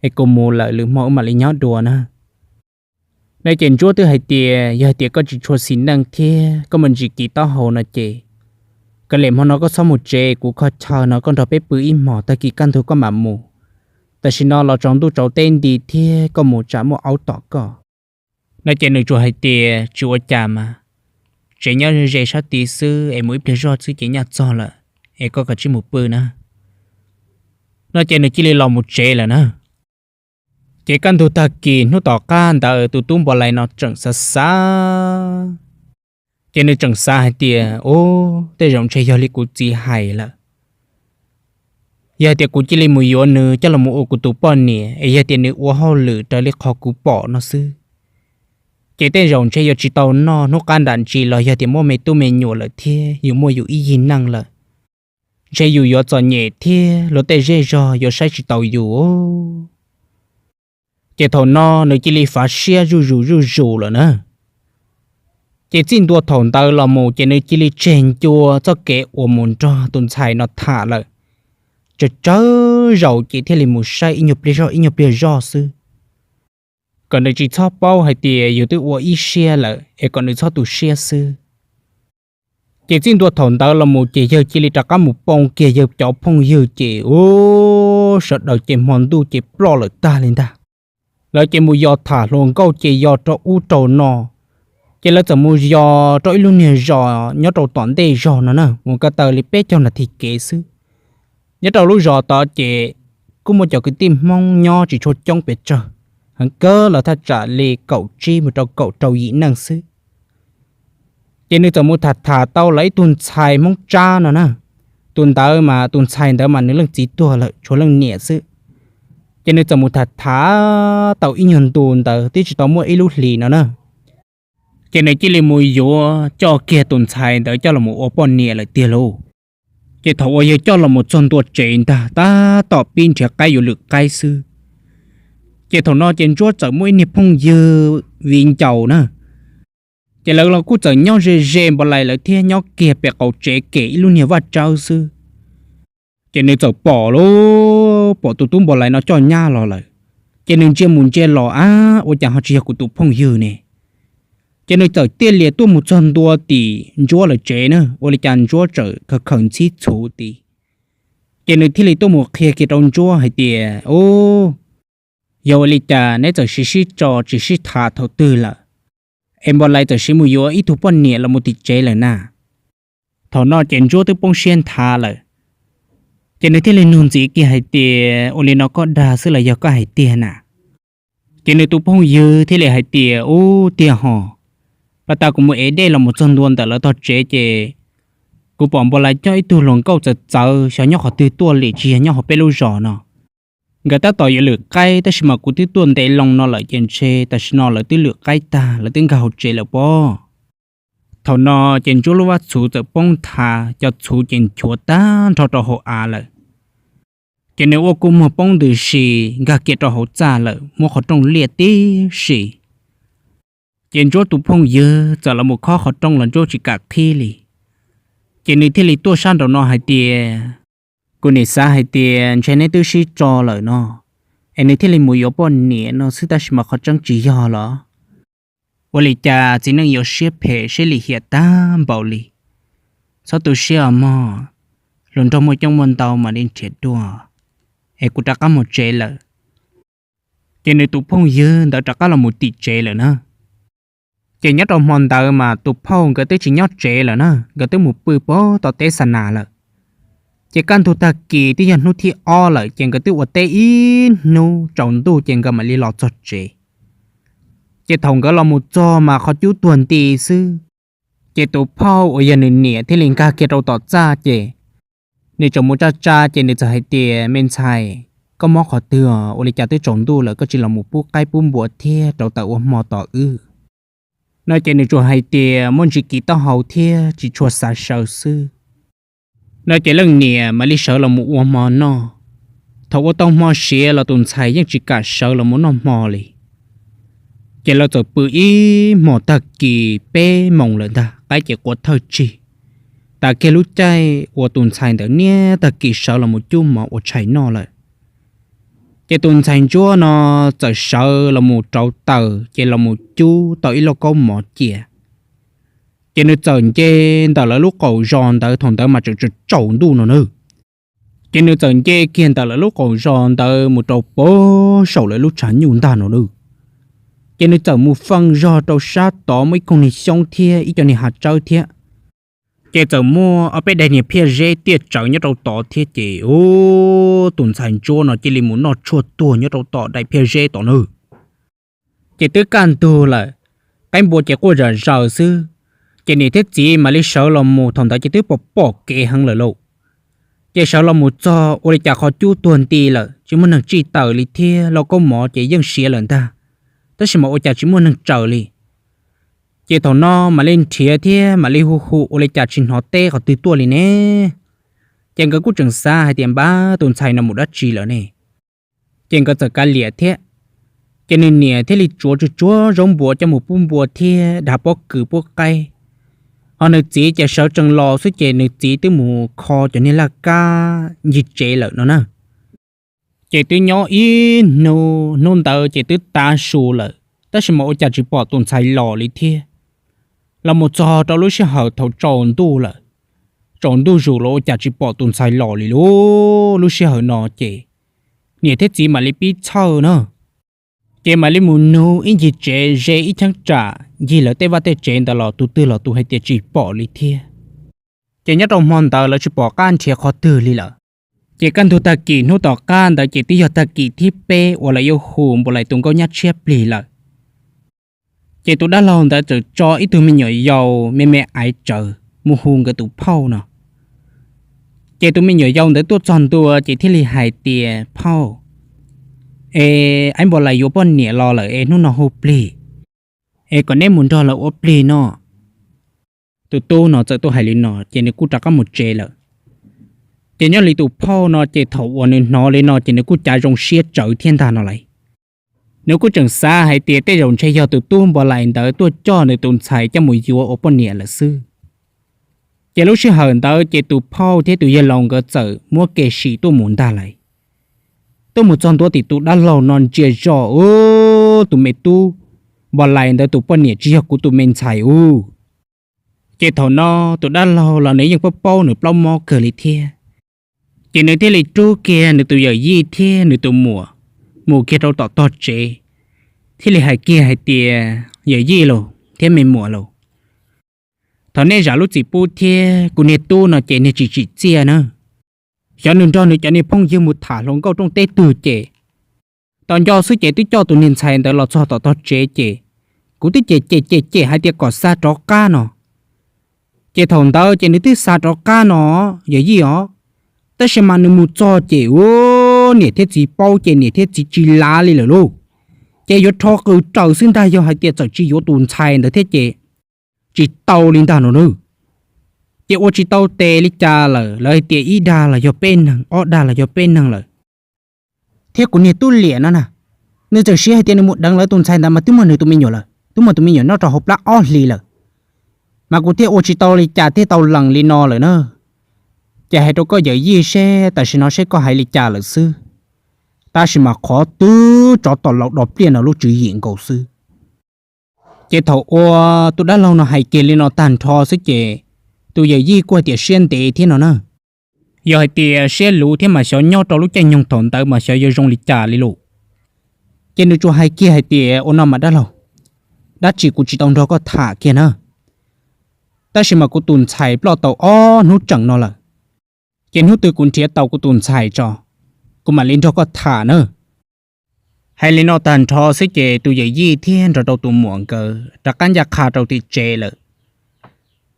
es kuv mus lawm lwm hmo wb mam li nyob dua na. No ces ntsuab twb hais tias, Yog hais tias koj tsis tshua xis neej thiab koj muaj ntsis kiv taub hau no ces Kav liam hmo no koj txhob mus tsev, kuv kho chaw no koj nrog peb pw ib hmos, tag kis kaj ntug koj mam mus. Tam sim no los tsaus ntuj tsaus teb nti thiab, koj mus tsam muaj aub tom koj. No ces nws tsuas hais tias, Tsis ua cas mas, tsev nyob ze ze sab tid xwb es mus ib pliag zog xwb ces nyaj txog lawm, es koj kav tsij mus pw na. No ces nws cia li los mus tsev lawm na. Ces kaj ntug tag kis hnub tom qab ntawd tus tub Npau Lais no tseem xav xav, ces nws tseem xav hais tias, Ub, tej zaum ntshe yog li kuv txiv hais lawm. Yog hais tias kuv cia li mus yuav nws coj los mus ua kuv tus poj niam, es yog tias nws ua hauj lwm raws li qhov kuv pom no xwb, ces tej zaum ntshe yuav tsis tau noj hnub qab nram ntsis los yog tias muaj me tub me nyuam lawm thiab yus muaj yus ib yig neej lawm, ntshe yus yuav txom nyem thiab luag tej zej zog yuav saib tsis taus yus. Ces thaum no nws cia li fav siab zuj zus zuj zus lawm na. Ces txij ntua thaum ntawd los mus ces nws cia li tseg ncua txoj kev uas mus nrog tus ntxhais no tham lawm. Tsawg tsawg zaus ces thiaj li mus saib ib nyuag pliag zog ib nyuag pliag zog xwb, kom nws tsis txhob paub hais tias yus twb ua ib siab lawm es kom nws txhob tu siab xwb. Ces txij ntua thaum ntawd los mus ces yawg cia li rov qab mus poob kiag yawg cov phooj ywg ces, ub, sawv daws ces hmo ntuj ces ploj lawm tag li ntag. Lawv ces mus yos tham hluas nkauj ces yos rau ub rau no, ces lawv txawm mus yos rau ib lub niag zos nyob rau tom ntej zog no na, mus ko taw li peb caug nas this kev xwb. Nyob rau lub zos tod ces kuj muaj cov kwv tij Hmoob nyob tsis tshua coob pes tsawg, heev kawg los thaj tsam li kaum tsib mus rau kaum rau yim neej xwb. Ces nws txawm mus tham tham tau lawv ib tug ntxhais Hmoob Tsab no na. Tus ntawd mas tus ntxhais ntawd mas nws leej txiv tuag lawm tshuav leej niam xwb. Ces nws txawm mus tham tham tau ib nyuag ntu ntawd twb tsis tau muaj ib lub hlis no na, ces nws cia li mus yuav coj kiag tus ntxhais ntawd coj los ua poj niam lawm tiag lauj. Ces thaum uas yawg coj los mus txog ntua tsev ntag tab tom pib nrhiav qaib yuav lwm qaib xwb, ces thaum no ces Ntsuab txawm muaj ib niag phooj ywg viv ncaus na. Ces lawv los kuj txawm nyob ze ze Npau Lais lawv thiab, nyob kiag pem qaum tsev kem ib lub niag vaj tsawb xwb. Ces nws txawm pom lauj, pom tus tub Npau Lais no coj nyab los lawm. Ces nws ntsia mus ntsia los, ab, ua cas ho tsis yog kuv tus phooj ywg ne? Ces nws txawm tiaj lias tuaj mus txog ntua tim Ntsuab lawv tsev na, ua li cas Ntsuab txawm khaws khaws ntxhib txhuv tid. Ces nws thiaj li tuaj mus qhia kiag rau Ntsuab hais tias, Ub, yog ua li cas neb txawm sib sib tso tsis sib tham thaum twg lawm, es Npau Lais txawm siv mus yuav ib tug poj niam los mus tim tsev lawm na? Thaum no ces Ntsuab twb poob siab nthav lawm, ces nws thiaj li nug ntxiv kiag hais tias, Ua li no koj dag xwb los yog koj hais tiag na? Ces nws tus phooj ywg thiaj li hais tias, Ub, tiag hos, pas tas kuv mus ev dej los mus txog ntua ntawm lawv tog tsev ces kuv pom Npau Lais coj ib tug hluas nkauj txawv txawv xyov nyob qhov twg tuaj li, tsis yog nyob hauv peb lub zos no. Nkawd tab tom yuav lwm qaib tab sis mas kuv twb tuaj ntev loo no lawm ces ntshe tam sim no lawv twb lwm qaib tag, lawv twb nkag hauv tsev lawm pob. Thaum no ces Ntsuab lub vaj txhuv txawm poob nthav, cov txhuv ces nchuav tag nrho rau hauv av lawm. Ces nws ua kua muag poob ntws si, nkag kiag rau hauv txaj lawm, muab qhov rooj liaj tib si. Ces Ntsuab tus phooj ywg txawm los mus khob qhov rooj los Ntsuab tsis kam qhib li. Ces nws thiaj li tuaj sab nraum no hais tias, Kuv nim xav hais tias ntshe neb twb sib tso lawm no, es nws thiaj li mus yuav poj niam no xwb tab sis mas qhov tseeb tsis yog los? Ua li cas txiv neej yuav siab phem siab lim hiam tag npaum li? Txhob tu siab os mog, hluas nraug muaj coob muaj ntau mam li nrhiav dua, es kuv rov qab mus tsev lawm. Ces nws tus phooj ywg ntawd rov qab los mus tim tsev lawm na. Ces nyob rau hmo ntawd mas tus phauj nkawd twb tsis nyob tsev lawm na, nkawd twb mus pw pem tom teb xa nas lawm. Ces kaj ntug tag kis twb yog hnub thib ob lawm ces nkawd twb ua teb ib hnub tsaus ntuj ces nkawd mam li los txog tsev. Ces thaum nkawd los mus txog mas qhov cub tuag nti xwb. Ces tus phauj uas yog nws niam thiaj li nkag kiag rau tom txaj ces nws tseem mus tsa tsa ces nws txawm hais tias, Me ntxhais, koj mob qhov twg os? Ua li cas twb tsaus ntuj lawm koj tsis los mus pub qaib pub npua thiab rauv taws ua hmo tos wb? No ces nws tsuas hais tias muaj ntsis kiv taub hau thiab tsis tshua xav sawv xwb. No ces leej niam mam li sawv los mus ua hmo noj. Thaum ua tau hmo siav los tus ntxhais yeej tsis kam sawv los mus noj hmo li. Ces lawv txawm pw ib hmos tag kis peb moos lawm ntag, qaib ces qua thawj tsig. Tas kiag lub caij uas tus ntxhais ntawd niaj tag kis sawv los mus cub mov ua tshais noj lawm. Ces tus ntxhais ntsuab no txawm sawv los mus rauv taws ces los mus cub tau ib lauj kaub mov cia. Ces nws txawm nce ntawm lawv lub qaum zos ntawd, thaum ntawd mas tseem tsaus ntuj no na. Ces nws txawm nce kiag ntawm lawv lub qaum zos ntawd mus rau pem saum lawv lub tshav nyuj ntag no na. Ces nws txawm mus feej zog rau sab tod muaj ib koog niag xyoob thiab ib co niag hav tsawb thiab. Ces txawm muaj ob peb daim niag phiaj zeb tiaj tsawv nyob rau tod thiab ces, ub, tus ntxhais ntsuab no cia li mus noj tshuaj tuag nyob rau tom daim phiaj zeb tod na. Ces twb kaj ntug lawm, qaib npua ces quaj zom zaws xwb. Ces niam thiab txiv mam li sawv los mus, thaum ntawd ces twb pom pom kev heev lawm lauj. Ces sawv los mus txog ua li cas qhov cub tuag nti lawm, tsis muaj neeg tsij taws li thiab, lauj kaub mov ces yeej siav lawm ntag, tab sis mas ua cas tsis muaj neeg tsaws li. Ces thaum no mam li nrhiav thiab mam li hu hu ua li cas tsis hnov teb qhov twg tuaj li ne. Ces nkawd kuj tseem xav hais tias npab tus ntxhais no mus dab tsi lawm ne. Ces nkawd txawm kav liam thiab. Ces nws niam thiaj li tsuav tsuag tsuag zaub npua coj mus pub npua thiab dav pob kws pub qaib. Ho nws txiv ces sawv tsees los xwb ces nws txiv twb mus kho cov niag laj kab ncig tsev lawm no na. Ces twb nyob ib hnub, hnub ntawd ces twb tav su lawm, tab sis mas ua cas tsis pom tus ntxhais los li thiab. Los mus txog rau lub sij hawm thaum tsaus ntuj lawm, tsaus ntuj zus los ua cas tsis pom tus ntxhais los li lauj. Lub sij hawm no ces niam thiab txiv mam li pib txhawj na. Ces mam li mus nug ib ncig tsev ze ib cheeb tsam ncig lawv tej vaj tej tsev ntawd los tus twg los tus hais tias tsis pom li thiab. Ces nyob rau hmo ntawd lawv tsis pom qab nrhiav qhov twg li lawm. Ces kaj ntug tag kis hnub tom qab ntawd ces twb yog tag kis thib peb uas lawv yuav hu Npua Lais tus nkauj nyab tshiab plig lawm. Ces tus dab laug ntawd txawm tso ib tug me nyuam yaus me me aiv tsawv mus hu nkawd tus phauj no. Ces tus me nyuam yaus ntawd tuaj txog ntua ces thiaj li hais tias, Phauj, es aiv Npua Lais yuav poj niam los lawm es hnub no hu plig, es kom neb mus nrog lawv ua plig no. Tus tub no txawm tuaj hais li no ces nws kuj rov qab mus tsev lawm. Ces nyob li tus phauj no ces thaum uas nws hnov li no ces nws kuj cav zoo siab tsawv thiab ntag no lauj. Nws kuj tseem xav hais tias tej zaum ntshe yog tus tub Npua Lais ntawd tuaj coj nws tus ntxhais coj mus yuav ua poj niam lawm xwb. Ces lub sij hawm ntawd ces tus phauj thiab tus yawg laus nkawd txawm muab kev sim tuaj mus ntag lauj. Tuaj mus txog ntua tim tus dab laug no ntsia zoj, ub, tus me tub Npua Lais ntawd tus poj niam tsis yog kuv tus me ntxhais ub. Ces thaum no tus dab laug los nws yeej paub paub nws plaub mob kawg li thiab. Ces nws thiaj li rub kiag nws tus yawm yij thiab nws tus muam mus kiag rau tom tog tsev, thiaj li hais kiag hais tias, Yawm yij laus thiab me muam laus, thov nej zam lub txim pub thiab, kuv niag tub no ces niag tsis tsim txiaj na. Xyov nws nrog nws cov niag phooj ywg mus tham hluas nkauj rooj teb twg ces tau nco xwb ces twb coj tus niag ntxhais ntawd los txog tom tog tsev ces kuv twb cem cem cem cem hais tias kom xa rov qab no. Ces thaum ntawd ces nws twb xa rov qab no, yawm yij os, tab sis mas nws mus txog ces ua niam thiab txiv paub ces niam thiab txiv tsis lav li lawm lauj. Ces yuav rho qws raws xwb ntag, yog hais tias txawm tsis yuav tus ntxhais ntawd thiab ces tsis tau li ntag no na. Ces ua tsis tau tes li cas lawm, lawv hais tias ib dag los yog peb neeg, ob dag los yog peb neeg lawm. Thiab kuv niag tub Liam no na, nws txawm siv hais tias nws mus deev lawv tus ntxhais ntawd mas twb muaj nws tus me nyuam lawm, twb muaj tus me nyuam nyob rau hauv plab ob hlis lawm. Mas kuv thiaj ua tsis tau li cas thiaj tau lees li no lawm na. Ces hais rau koj yawm yij seb tam sim no seb koj hais li cas lawm xwb. Tab sis mas qhov twb tsov tom laus do pliaj no lub tswv yim nkaus xwb. Ces thaum uas tus dab laug no hais kiag li no tag nrho xwb ces tus yawm yij kuj hais tias siab ntev thiab no na. Yog hais tias siab luv thiab mas xyov nyob rau lub caij nyoog thaum ntawd mas xyov yuav zoo li cas li lawm. Ces nws tsuas hais kiag hais tias, Ua no mas dab laug, dab tsi kuv tsis tau nrog koj tham kiag na, tab sis mas kuv tus ntxhais ploj tau ob hnub tseem no lawm. Ces hnub twg kuv nrhiav tau kuv tus ntxhais tso, kuv mam li nrog koj tham na. Hais li no tag nrho xwb ces tus yawm yij thiab nrog rau tus muam nkawd rov qab ncaj qha rau tim tsev lawm.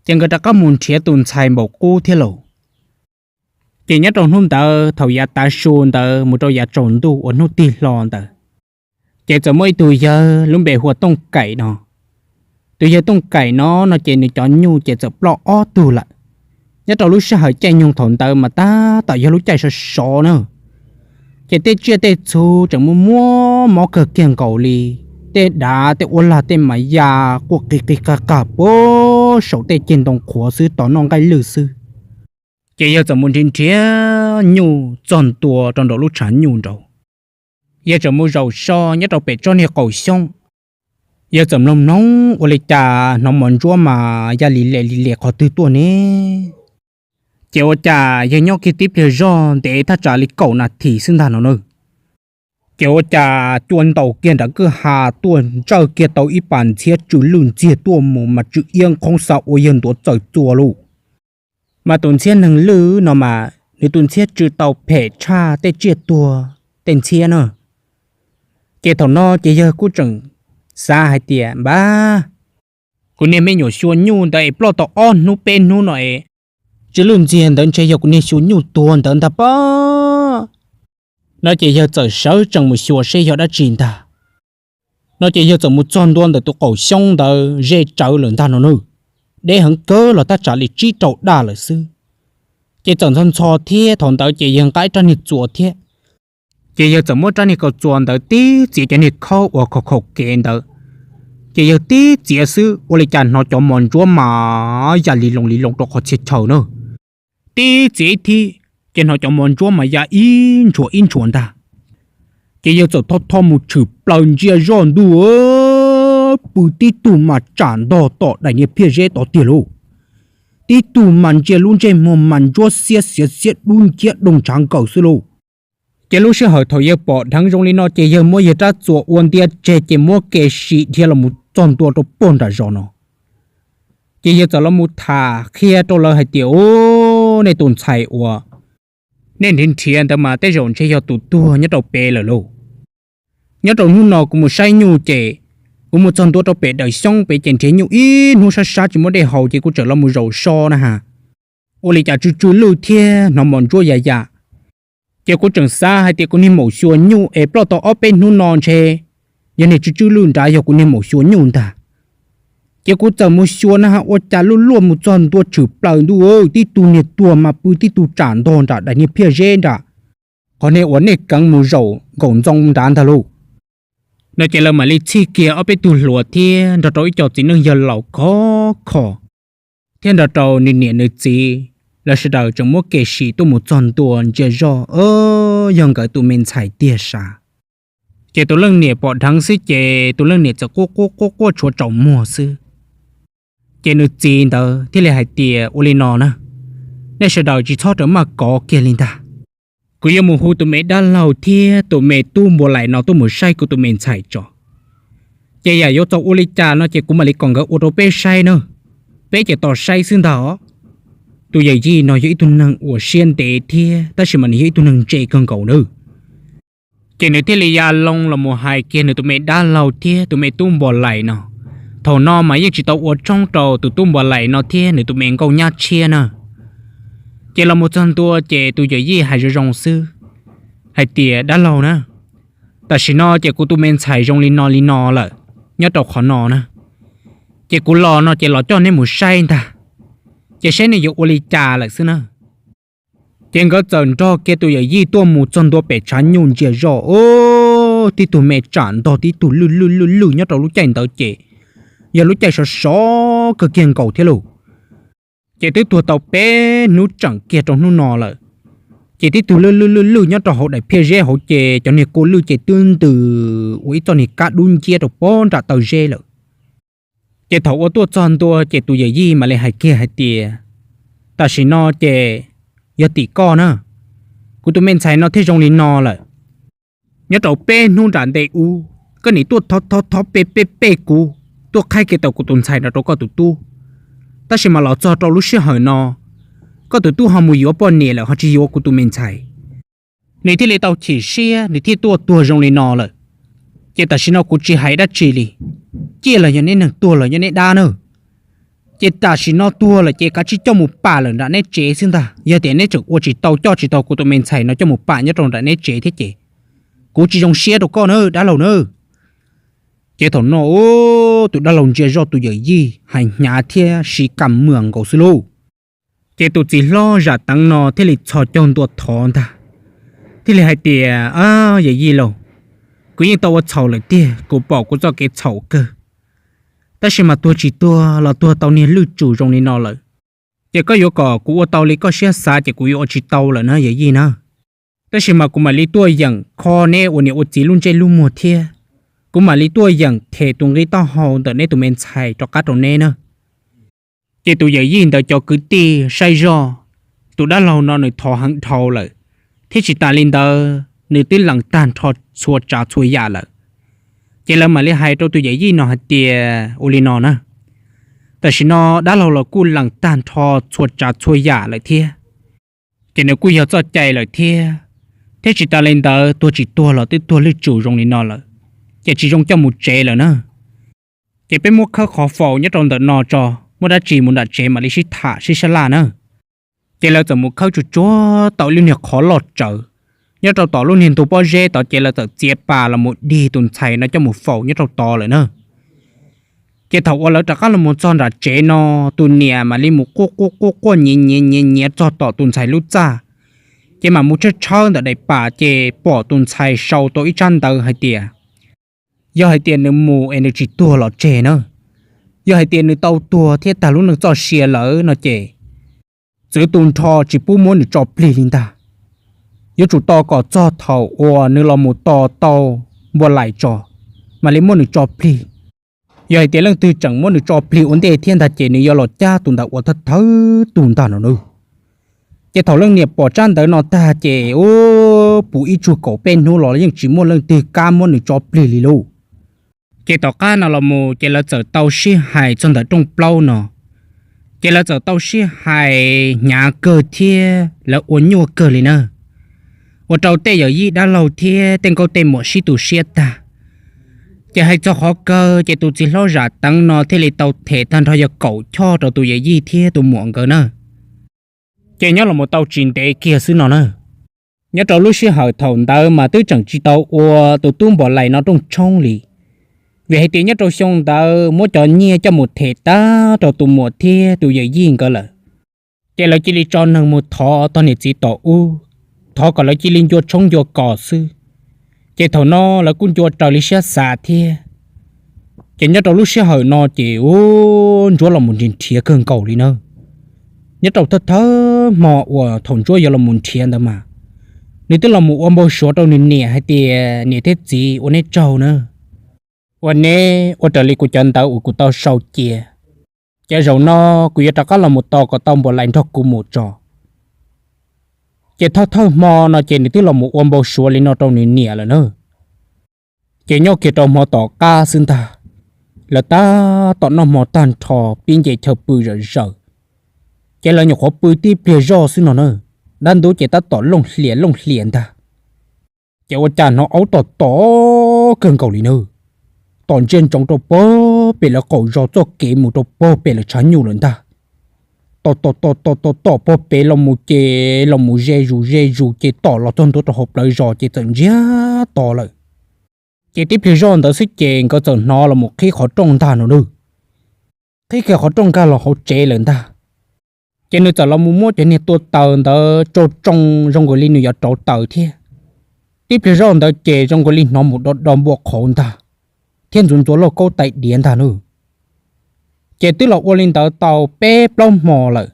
Ces nkawd rov qab mus nrhiav tus ntxhais npaum qub thiab lauj. Ces nyob rau hnub ntawd thaum yav tav su ntawd mus rau yav tsaus ntuj uas hnub tig hlo ntawd, ces txawm muaj ib tug yawg lub npe hu ua Tooj Kaim no. Tus yawg Tooj Kaim no no ces nws cov nyuj ces txawm ploj ob tug lawm. Nyob rau lub sij hawm caij nyoog thaum ntawd mas tab tom yog lub caij sov sov na, ces tej tsiaj tej txhu tseem muaj muab mob kawg kiag nkaus li. Tej dav tej uab lag tej mas ya quaj qig qig qag qag puag saum tej ceg ntoo qhuav xwb, tos noj nqaij lwj xwb. Ces yawg txawm mus nrhiav nrhiav nyuj txog ntua rau nraum lub tshav nyuj nraud. Yawg txawm mus zaum so nyob rau pem tsob niag qaum xyoob. Yawg txawm mloog mloog ua li cas hnov mos ntsuab mas ya li lem li lem qhov twg tuaj ne. Ces ua cas yawg nyob kiag tib pliag zog ntev thaj tsam li kaum nas this xwb ntag no na. Ces ua cas cua ntaus kiag nram kwj ha tuaj ntsawj kiag tau ib pas ntxhiab tsw lwj ntxiag tuaj mus mas tsw iab nqhoob xav ua yawg ntuav txawm txua lauj. Mas tus ntxhiab neeg lwj no mas nws tus ntxhiab tsw tau phem tshaj tej tsiaj tuag tej ntxhiab na. Ces thaum no ces yawg kuj tseem xav hais tias npab, kuv niag me nyuam xyuas nyuj ntawd es ploj tau ob hnub peb hnub no es tsw lwj ntxiag ntawd ntshe yog kuv niag xyuas nyuj tuag ntawd ntag pob. No ces yawg txawm sawv tsees mus xyuas seb yog dab tsi ntag. No ces yawg txawm mus txog ntua ntawm tus qaum xyoob ntawd ze tsawv lawm ntag no na. Deb heev kawg los thaj tsam li tsib rau daj lawm xwb. Ces txawm ntxhov ntxhov thiab thaum ntawd ces yawg nqa ib rab niag txuas thiab. Ces yawg txawm muab rab niag kaus txuas ntawd tib txiav cov niag khaub uas khaum khaum kev ntawd. Ces yawg tib txiav xwb ua li cas hnov cov mos ntsuab mas ya li loo li loo rau qhov txhia chaw na. Tib txiav ib thib, ces hnov cov mos ntsuab mas ya ib ntshuas ib ntshuas ntag. Ces yawg txawm tho tho mus tshwm plaws ntsia zoj ntuj, pw tib tug mas tsam ntog tom daim niag phiaj zeb tod tiag lauj. Tib tug mas ntsia lub ntsej muag mas ntsuab xiab xiav xiab dub nciab doog ntshav nkaws xwb lauj. Ces lub sij hawm thaum yawg pom dheev zoo li no ces yawg muab yawg rab txuas ua ntia tseg ces muab kev sim dhia los mus txog ntua rau puag nram zos no. Ces yawg txawm los mus tham qhia rau lawv hais tias, Ub, nej tus ntxhais uas nej nrhiav nrhiav ntawd mas tej zaum ntshe yog tus tuag nyob rau pem lawm lauj. Nyob rau hnub no kuv mus saib nyuj ces kuv mus txog ntua rau pem daws xyoob pem ces nrhiav nyuj ib hnub sab sab tsis muaj dej haus ces kuv txawm los mus zaum so na ha. Ua li cas tsw tsw lwj thiab hnov mos ntsuab ya ya. Ces kuv tseem xav hais tias kuv niag maum xyuas nyuj es ploj tau ob peb hnub no ntshe yog niag tsw tsw lwj nrad yog kuv niag maum xyuas nyuj ntag. Ces kuv txawm mus xyuas na ha ua cas luj luaj mus txog ntua tshwm plaws ntuj, tib tug niag tuag mas pw tib tug tsam ntog nram daim niag phiaj zeb nram qhov niag uas nej keev mus zaum nkaum ntxoo nrad ntag lauj. No ces lawv mam li txhij kiag ob peb tug hluas thiab nrog rau ib co txiv neej yawg laus khov kho thiab nrog rau nws niam nws txiv, lawv sawv daws tseem muab kev sim tuaj mus txog ntua ntsia zoj, yog nkawd tus me ntxhais tiag sav. Ces tus leej niam pom dheev xwb ces tus leej niam txawm quaj quaj quaj quaj tshuav tsaus muag xwb. Ces nws txiv ntawd thiaj li hais tias, Ua li no na, nej sawv daws tsis txhob rawm maj kov kiag li ntag. Kuv yuav mus hu tus me dab laug thiab tus me tub npua laim no tuaj mus saib kuv tus me ntxhais tso. Ces yam yuav txaus ua li cas no ces kuv mam li kom nkawd ua rau peb saib na. Peb ces tos saib xwb ntag os. Tus yawm yij no yog ib tug neeg uas siab ntev thiab tab sis mas nws yog ib tug neeg ntse kawg nkaus nawb. Ces nws thiaj li ya loo los mus hais kiag nws tus me dab laug thiab tus me tub npua laim no. Thaum no mas yeej tsis tau ua tshoob rau tus tub npua laim no thiab nws tus me nkauj nyab tshiab na. Ces los mus txog ntua ces tus yawm yij hais zoo zoo xwb hais tias, Dab laug na, tam sim no ces kuv tus me ntxhais zoo li no li no lawm nyob rau qhov no na. Ces kuv los no ces los coj neb mus saib ntag, ces saib neb yuav ua li cas lawm xwb na. Ces nkawd txawm nrog kiag tus yawm yij tuaj mus txog ntua pem tshav nyuj ntsia zoj, tib tug me tsam ntog tib tug lwj lwj lwj lwj nyob rau lub caij ntawd ces yog lub caij sov sov kawg kiag nkaus thiab lauj. Ces twb tuag tau peb hnub tseem kiag rau hnub no lawm. Ces tib tug lwj lwj lwj lwj nyob rau hauv daim phiaj zeb hauv ces cov niag kua lwj ces twb ntws ua ib txoj niag kab dub nciab rau pob nram taw zeb lawm. Ces thaum ua tuaj txog ntua ces tus yawm yij mam li hais kiag hais tias, Tam sim no ces yog tim koj na, kuv tus me ntxhais no thiaj zoo li no lawm. Nyob rau peb hnub nram ntej ub, koj nim tuaj thov thov thov pe pe pe kuv, tuaj qhaib kiag tau kuv tus ntxhais no rau koj tus tub. Tab sis mas los txog rau lub sij hawm no, koj tus tub ho mus yuav poj niam lawm ho tsis yuav kuv tus me ntxhais. Nws thiaj li tau chim siab, nws thiaj tuaj tuag zoo li no lawm. Ces tam sim no kuv tsis hais dab tsi li, ciaj los yog neb neeg, tuag los yog neb dab na. Ces tam sim no tuag lawm ces kav tsij coj mus pam lawm nram neb tsev xwb ntag. Yog tias neb tseem ua tsis tau coj tsis tau kuv tus me ntxhais no coj mus pam nyob rau nram neb tsev thiab ces kuv tsis zoo siab rau koj na dab laug na. Ces thaum no tus dab laug ntsia zoj tus yawm yij hais hnyav thiab siv kam muag nkaus xwb lauj. Ces tus txiv hlob zam teev no thiaj li txhos caug ntua thov ntag, thiaj li hais tias, Yawm yij lauj, kuv yeej tau ua txhaum lawm tiag, kuv pom kuv txoj kev txhaum kawg. Tab sis mas tuag tsis tuag los tuag tau niag lwj tsum zoo li no lawm, ces koj yuav kom kuv ua tau li koj siab xav ces kuv yuav ua tsis tau lawm na yawm yij na. Tab sis mas kuv mam li tuaj yeem kho neb ua niam ua txiv lub ntsej lub muag thiab, kuv mam li tuaj yeem them tus nqi taub hau ntawm neb tus me ntxhais rov qab rau neb na. Ces tus yawm yij ntawd cov kwv tij saib zoj, tus dab laug no nws thov heev dhau lawm, thiab tsis tas li ntawd nws twb lees tag nrho txhua tsav txhua yam lawm. Ces lawv mam li hais rau tus yawm yij no hais tias ua li no na, tam sim no dab laug los kuj lees tag nrho txhua tsav txhua yam lawm thiab, ces nws kuj yog txoj cai lawm thiab, thiab tsis tas li ntawd tuag tsis tuag los twb tuag lwj tsum zoo li no lawm, ces tsis zoo coj mus tsev lawm na. Ces peb muab khawb qhov faus nyob rau ntawm no tso, muaj dab tsi mus nram tsev mam li sib tham sib sab laj na. Ces lawv txawm mus khawb tsuag tsuag tau lub niag qhov loj tsawv nyob rau tom lub niag ntug pob zeb tod, ces lawv txawm txiav pas los mus dig tus ntxhais no coj mus faus nyob rau tod lawm na. Ces thaum uas lawv rov qab los mus txog nram tsev no, tus niam mam li mus quaj quaj quaj quaj nyiav nyiav nyiav nyiav txog tom tus ntxhais lub txaj, ces mam mus tshawb tshawb ntawm daim pam ces pom tus ntxhais sau tau ib tsab ntawv hais tias, yog hais tias nws mus es nws tsis tuag los tseg na, yog hais tias nws tau tuag thiab tag lub neej txoj sia lawm no ces txwv tu nrho tsis pub muab nws tso plig li ntag. Yuav tsum tos kom txog thaum uas nws los mus tos tau npua lais tso, mam li muab nws tso plig. Yog hais tias leej twg tseem muab nws tso plig ua ntej thiab ntag ces nws yuav los cab tus ntawd ua thawj thawj tug ntag no na. Ces thaum leej niam pom tsab ntawv no tag ces ub, puv ib tsug kaum peb hnub los yeej tsis muaj leej twg kam muab nws tso plig li lauj. Ces tom qab no los mus ces lawv txawm tau sib hais txog ntawm rooj plaub no, ces lawv txawm tau sib hais hnyav kawg thiab lawv ua nyuaj kawg li na. Ua rau tej yawm yij dab laug thiab tej nkauj tej muam sib tu siab tag. Ces hais txog qhov kawg ces tus txiv hlob Zam Teev no thiaj li tau them tag nrho yog kaum choj rau tus yawm yij thiab tus muam nkawd na. Ces nyob los mus tau tsis ntev kiag xwb no na, nyob rau lub sij hawm thaum ntawd mas twb tseem tsis tau ua tus tub Npom Lais no rooj tshoob li, vim hais tias nyob rau xyoo ntawd muab cov nyiaj coj mus them tag rau tus muam thiab tus yawm yij nkawd lawm. Ces lawv cia li tso neeg mus thov tog niam txiv tom ub, thov kom lawv cia li ncua tshoob ncua kos xwb. Ces thaum no lawv kuj ncua raws li siab xav thiab. Ces nyob rau lub sij hawm no ces ub, ntsuab los mus nrhiav nrhiav kawg nkaus li na. Nyob rau thawj thawj hmo uas thaum ntsuab yuav los mus nrhiav ntawd mas, nws twb los mus ua npau suav rau nws niam hais tias, niam thiab txiv, ua nej tsaug na, ua neb ua raws li kuv cov ntawv uas kuv tau sau cia. Ces zaum no kuv yuav rov qab los mus tos kom tau Npom Lais nrog kuv mus tso. Ces thawj thawj hmo no ces nws twb los mus ua npau suav li no rau nws niam lawm na. Ces nyob kiag rau hmo tom qab xwb ntag, lawv tab tom noj hmo tag nrho pib nce chaw pw zom zaws. Ces lawv nyuam qhuav pw tib pliag zoj xwb no na, dab ntub ces tab tom looj hlias looj hlias ntag. Ces ua cas hnov aub tom tom kawg nkaus li na, tom ntsia ntsoov rau pog pem lawv qaum zos txoj kev mus rau pog pem lawv tshav nyuj lawm ntag. Tom tom tom tom tom tom pog pem los mus ces los mus ze zus ze zus ces tom los txog ntua rau hauv plawv zos ces txawm ntsiag to lawm. Ces tib pliag zoj ntawd xwb ces nkawd txawm hnov los mus qhib qhov rooj ntag no na. Qhib kiag qhov rooj nkag los hauv tsev lawm ntag. Ces nws txawm los mus muab cov niag tua taws ntawd tsau tsoo zoo nkaus li nws yuav rauv taws thiab. Tib pliag zoj ntawd ces zoo nkaus li hnov mus do do npua qhauv ntag, thiab ntxuav ntxuav lauj kaub tais diav ntag na. Ces twb los ua li ntawd tau peb plaub hmo lawm.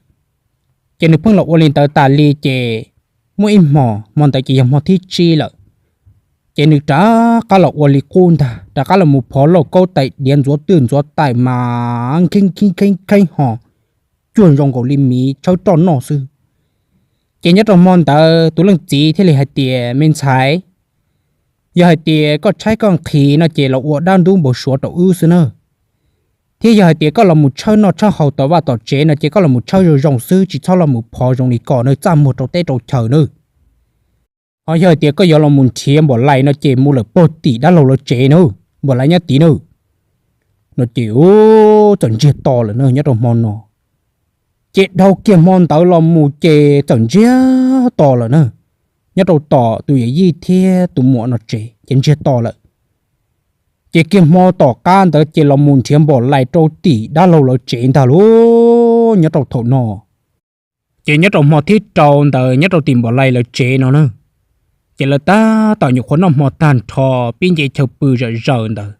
Ces nws pheej los ua li ntawd tas li ces muaj ib hmo, hmo ntawd ces yog hmo thib tsib lawm. Ces nws rov qab los ua li qub ntag, rov qab los mus phov lauj kaub tais diav ntxuav twj ntxuav tais mas kheeb kheeb kheeb kheeb ho cuag zoo nkaus li miv tshawb roj noj xwb. Ces nyob rau hmo ntawd tus leej txiv thiaj li hais tias, me ntxhais, yog hais tias koj tshaib koj nqhis no ces los ua dab ntub npau suav rau wb xwb na. Thiab yog hais tias koj los mus tshawb noj tshawb haus tom vaj tom tsev no ces koj los mus tshawb zoo zoo xwb, tsis txhob los mus phov zoo li ko na, txaj muag rau teb rau chaw na. Ho yog hais tias koj yuav los mus nrhiav Npom Lais no ces mus lawm pog tim dab laug lawv tsev na, Npom Lais nyob tid na. No ces txawm ntsiag to lawm na nyob rau hmo no. Ces dhau kiag hmo ntawd los mus ces txawm ntsiag to lawm na, nyob rau tom tus yawm yij thiab tus muam no tsev ces ntsiag to lawm. Ces kiag hmo tom qab ntawd ces los mus nrhiav Npom Lais rau tim dab laug lawv tsev ntag lauj. Nyob rau thaum no ces nyob rau hmo thib rau ntawd nyob rau tim Npom Lais lawv tsev no na, ces lawv tab tom nyuam qhuav noj hmo tag nrho pib nce chaw pw zom zaws ntawd.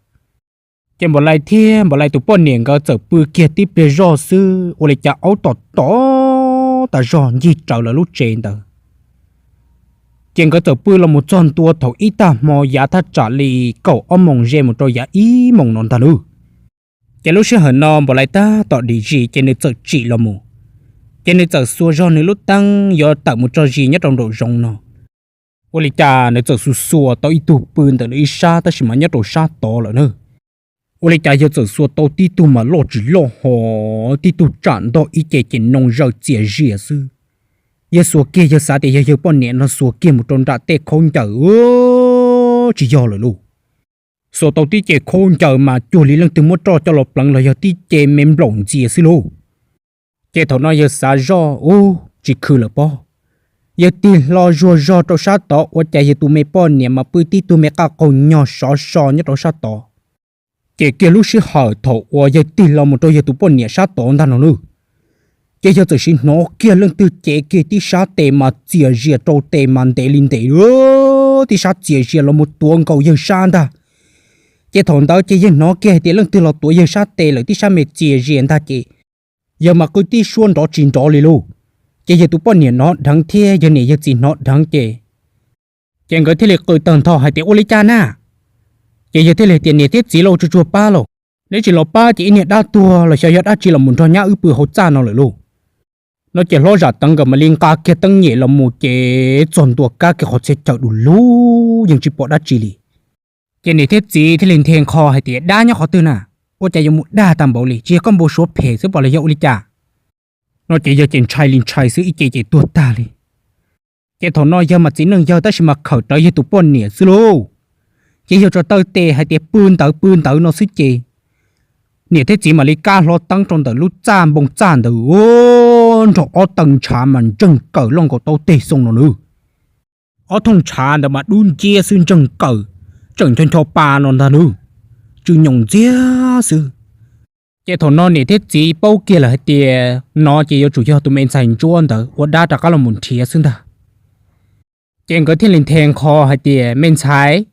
Ces Npom Lais thiab Npom Lais tus poj niam nkawd txawm pw kiag tib pliag zoj xwb ua li cas aub tom tom tas zog ncig raws lawv lub tsev ntawd. Ces nkawd txawm pw los mus txog ntua thaum ib tag hmo yav thaj tsam li kaum ob moos ze mus rau yav ib moos no ntag nawb. Ces lub sij hawm no npaum li tab tom dim zis ces nws txawm tsim los mus, ces nws txawm xuas zog nws lub teeb yuav tawm mus tso zis nyob rau nraum zoov no. Ua li cas nws txawm xuas xuas tau ib tug pw ntawm nws ib sab tab sis mas nyob rau sab tod lawm na. Ua li cas yawg txawm xuas tau tib tug mas loj tsis loj ho, tib tug tsam ntog ib ce ces noo zaws txias zias xwb. Yawg xuas kiag yawg xav tias yog yawg poj niam no xuas kiag mus rau nram tej khaub ncaws, tsis yog lawm lauj. Xuas tau tib ce khaub ncaws mas cuag li leej twg muab roj coj los pleev los yog tib ce me nplaum ntxias xwb lauj. Ces thaum no yawg xav zoj ub tsis khw lawm pob, yawg tig hlo zuag zog rau sab tod ua cas yawg tus me poj niam mas pw tib tug me qaj qaug nyog sov so nyob rau sab tod. Ces kiag lub sij hawm thaum uas yawg tig hlo mus rau yawg tus poj niam sab tod ntag no nawb, ces yawg txawm sim hnov kiag leej twg cev kiag tib sab tes mas txias zias rau tes mas ntev li ntev, tib sab txias zias los mus tuav nkaus yawg sab ntag. Ces thaum ntawd ces yawg hnov kiag hais tias leej twg los tuav yawg sab tes lawm tib sab me txias zias ntag ces yawg mas qw tib suab nrov tsis nrov li lauj. Ces yawg tus poj niam hnov dheev thiab yawg niam yawg txiv hnov dheev ces, ces nkawd thiaj li qw tawg ntho hais tias ua li cas na. Ces yawg thiaj li hais tias niam thiab txiv lauj, tsuag tsuag pab lauj, neb tsis los pab ces ib niag dab tuag los xyov yog dab tsi los mus nrog nyab wb pw hauv txaj no lawm lauj. No ces hlob Zam Teev nkawd mam li nqa kiag teeb nyem los mus ces txog ntua kab kiag qhov txhia chaw du lug yeej tsis pom dab tsi li. Ces niam thiab txiv thiaj li nthe nkho hais tias dab nyob qhov twg na, ua cas yuav mus dag tag npaum li, tsis yog koj npau suav phem xwb pom los yog ua li cas. No ces yawg ces ntshai li ntshai xwb ib ce ces tuag tag li. Ces thaum no yawg mas txiv neej yawg tab sis mas khawm rawv yawg tus poj niam xwb lauj. Ces yawg tso taw tes hais tias pw ntawd pw ntawd no xwb ces niam thiab txiv mam li kab hlo teeb rau ntawm lub txaj npoo txaj ntawd, nrog ob taw ntshav mas ntseeg kawm loj nkaus taub teg xoo no nawb. Ob thooj ntshav ntawd mas dub nciab xwb ntseeg kawm, tseem ncho ncho pa no ntag nawb, tsw nyoos ntxiag xwb. Ces thaum no niam thiab txiv paub kiag lawm hais tias no ces yuav tsum yog tus me ntxhais ntsuab ntawd ua dab rov qab los mus nrhiav xwb ntag. Ces nkawd thiaj li nthe nkho hais tias me ntxhais,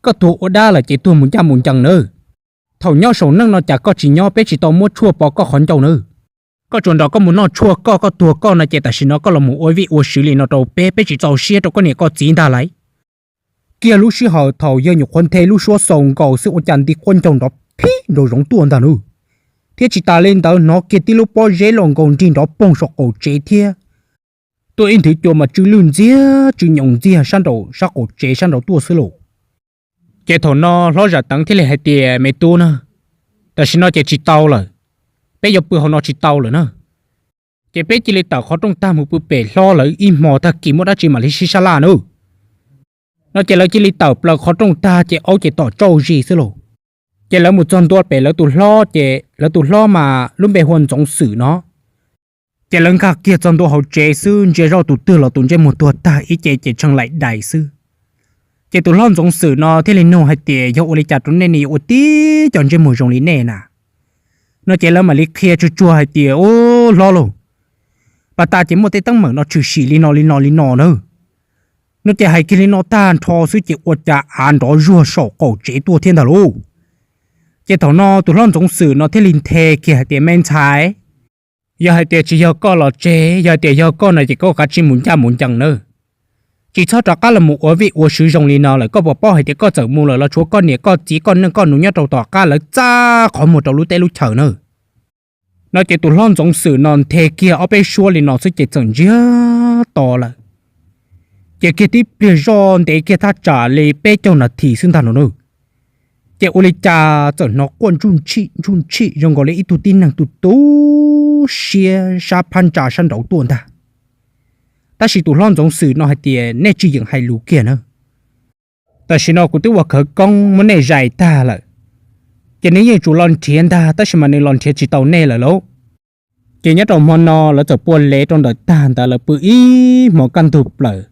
koj tuag ua dab lawm ces tuag mus ncaj mus ncees nawb. Thaum nyob saum neej no cas koj tsis nyob, peb tsis tau muab tshuaj pov koj qhov ncauj nawb. Koj tsuas nrog koj mus noj tshuaj koj, koj tuag koj no ces tam sim no koj los mus ua vij ua sw li no rau peb, peb tsis txaus siab rau koj niam koj txiv ntag lauj. Kiag lub sij hawm thaum yawg nyuam qhuav nthe lub suab xaus nkaus xwb ua cas nti quab ncaug nrov phib nraum zoov tuaj ntag nawb. Thiab tsis tas li ntawd hnov kiag tib lub pob zeb loj nkaus nrig nrov poog saum qaum tsev thiab. Tuaj ib nthwv cua mas tsw lwj ntxiag tsw nyoos ntxiag sab nraum sab qaum tsev sab nraud tuaj xwb lauj. Ces thaum no hlob Zam Teev thiaj li hais tias me tub na, tam sim no ces tsis tau lawm, peb yuav pw hauv no tsis tau lawm na. Ces peb cia li tawm qhov rooj tag mus pw pem hlob lawv ib hmo tag kis muaj dab tsi mam li sib sab laj nawb. No ces lawv cia li tawm plaws qhov rooj tag ces aub ces tom tsauj zis xwb lauj. Ces lawv mus txog ntua pem lawv tus hlob ces lawv tus hlob mas lub npe hu ua Ntxoov Xwm no. Ces lawv nkag kiag txog ntua hauv tsev xwb ntsia zoj tus twg los tus ntsej muag tuag tag ib ce ces tshee laim dais xwb. Ces tus hlob Ntxoov Xwm no thiaj li nug hais tias yog ua li cas rau nej ne yuav ua tib co ntsej muag zoo li nej na? No ces lawv mam li qhia tsuag tsuag hais tias ub hlob lauj, pas tas ces muaj tej teeb meem no tshwm sim li no li no li no na. No ces hais kiag li no tag nrho xwb ces ua cas av nrov zuag saum qaum tsev tuaj thiab ntag lauj. Ces thaum no tus hlob Ntxoov Xwm no thiaj li nthe kiag hais tias me ntxhais, yog hais tias tsis yog koj los tseg, yog hais tias yog koj no ces koj kav tsij mus ncaj mus ncees nawb. Tsis txhob rov qab los mus ua vij ua sw zoo li no lawm, koj puas paub hais tias koj txawm mus lawm los tshuav koj niam koj txiv koj neej koj nus nyob rau tom qab lawv txaj qhov muag rau lub teb lub chaws nawb. No ces tus hlob Ntxoov Xwm no nthe kiag ob peb suab li no xwb ces txawm ntsiag to lawm. Ces kiag tib pliag zoj ntev kiag thaj tsam li peb caug nas this xwb ntag no nawb, ces ua li cas txawm hnov quaj ntsuj ntshim ntsuj ntshim zoo nkaus li ib tug tib neeg tu tu siab sab phab ntsa sab nraud tuaj ntag. Tab sis tus hlob Ntxoov Xwm no hais tias nej tsis yeem hais lus kiag na. Tam sim no kuv twb ua khawv koob muab nej zais tag lawm, ces nws yeej tsum los nrhiav ntag tab sis mas nws los nrhiav tsis tau nej lawm lauj. Ces nyob rau hmo no lawv txawm pua lev rau ntawm tag ntawd lawv pw ib hmo kaj ntug plaws,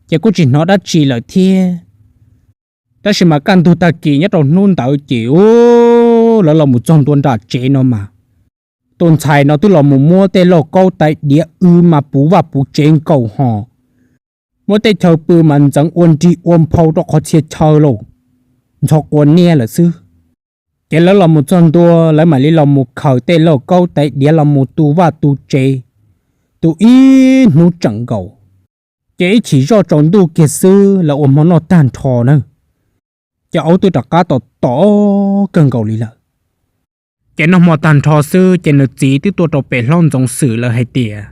ces kuj tsis hnov dab tsi lawm thiab. Tab sis mas kaj ntug tag kis nyob rau hnub ntawd ces ub lawv los mus txog ntua nram tsev no mas, tus ntxhais no twb los mus muab tej lauj kaub tais diav wb mas puv vaj puv tsev nkaus ho, muab tej chaw pw mas ntxeev ua nrig ua nphau rau qhov txhia chaw lauj, ntxhov quav niaj lawm xwb. Ces lawv los mus txog ntua lawv mam li los mus khaws tej lauj kaub tais diav los mus tu vaj tu tsev, tu ib hnub tseem nkaus. Ces ib chim zoj tsaus ntuj kiag xwb lawv ua hmo noj tag nrho na, ces aub twb rov qab tom tom kawg nkaus li lawm. Ces noj hmo tag nrho xwb ces nws txiv twb tuaj rau pem hlob Ntxoov Xwm lawm hais tias,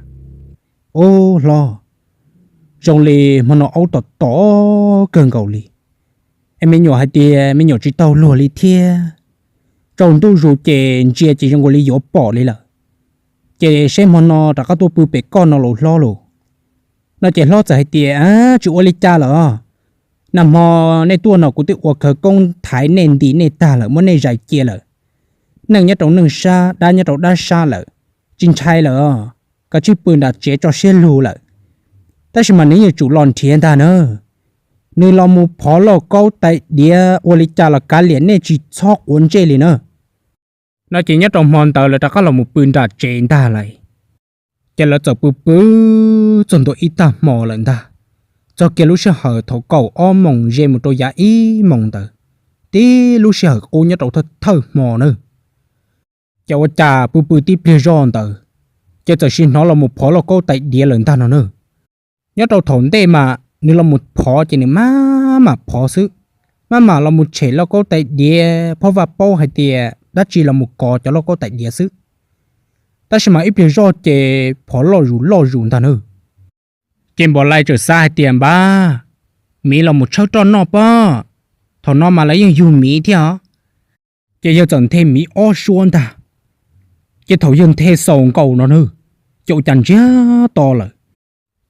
Ub hlob, zoo li hmo no aub tom tom kawg nkaus li, es me nyuam hais tias me nyuam tsis tau luag li thiab, tsaus ntuj zus ces ntsia ces zoo nkaus li yuav pom li lawm. Ces seb hmo no rov qab tuaj pw pem koj no los hlob los. No ces hlob txawm hais tias, Tsis ua li cas lawm. Nag hmo nej tuaj no kuv twb ua khawv koob thaiv nej ntim nej tag lawm, muab nej zais cia lawm. Neeg nyob rau neej sab, dab nyob rau dab sab lawm, tsis ntshai lawm, koj cia li pw nram tsev tso siab lug lawm. Tab sis mas nws yeej tsum los nrhiav ntag na. Nws los mus phov lauj kaub tais diav ua li cas los kav liam nej tsis txhob quav ntsej li na. No ces nyob rau hmo ntawd lawv rov qab los mus pw nram tsev ntag lawm. Ces lawv txawm pw pw txog ntua ib tag hmo lawm ntag. Txog kiag lub sij hawm thaum kaum ob moos ze mus rau yav ib moos ntawd, tib lub sij hawm qub nyob rau thawj thawj hmo na, ces ua cas pw pw tib pliag zoj ntawd, ces txawm sim hnov los mus phov lauj kaub tais diav lawm ntag no na. Nyob rau thaum ntej mas nws los mus phov ces nws maj mam phov xwb, maj mam los mus tshem lauj kaub tais diav, phab vaj paub hais tias dab tsi los mus kov cov lauj kaub tais diav xwb. Tab sis mas ib pliag zoj ces phov loj zus loj zus ntag na. Ces Npam Lais txawm xav hais tias, Npab, miv los mus tshawb roj noj pob, thaum no mas lawv yeej yug miv thiab os. Ces yawg txawm nthe miv ob suab ntag. Ces thaum yawg nthe xaus nkaus no na, ces ua cas ntsiag to lawm.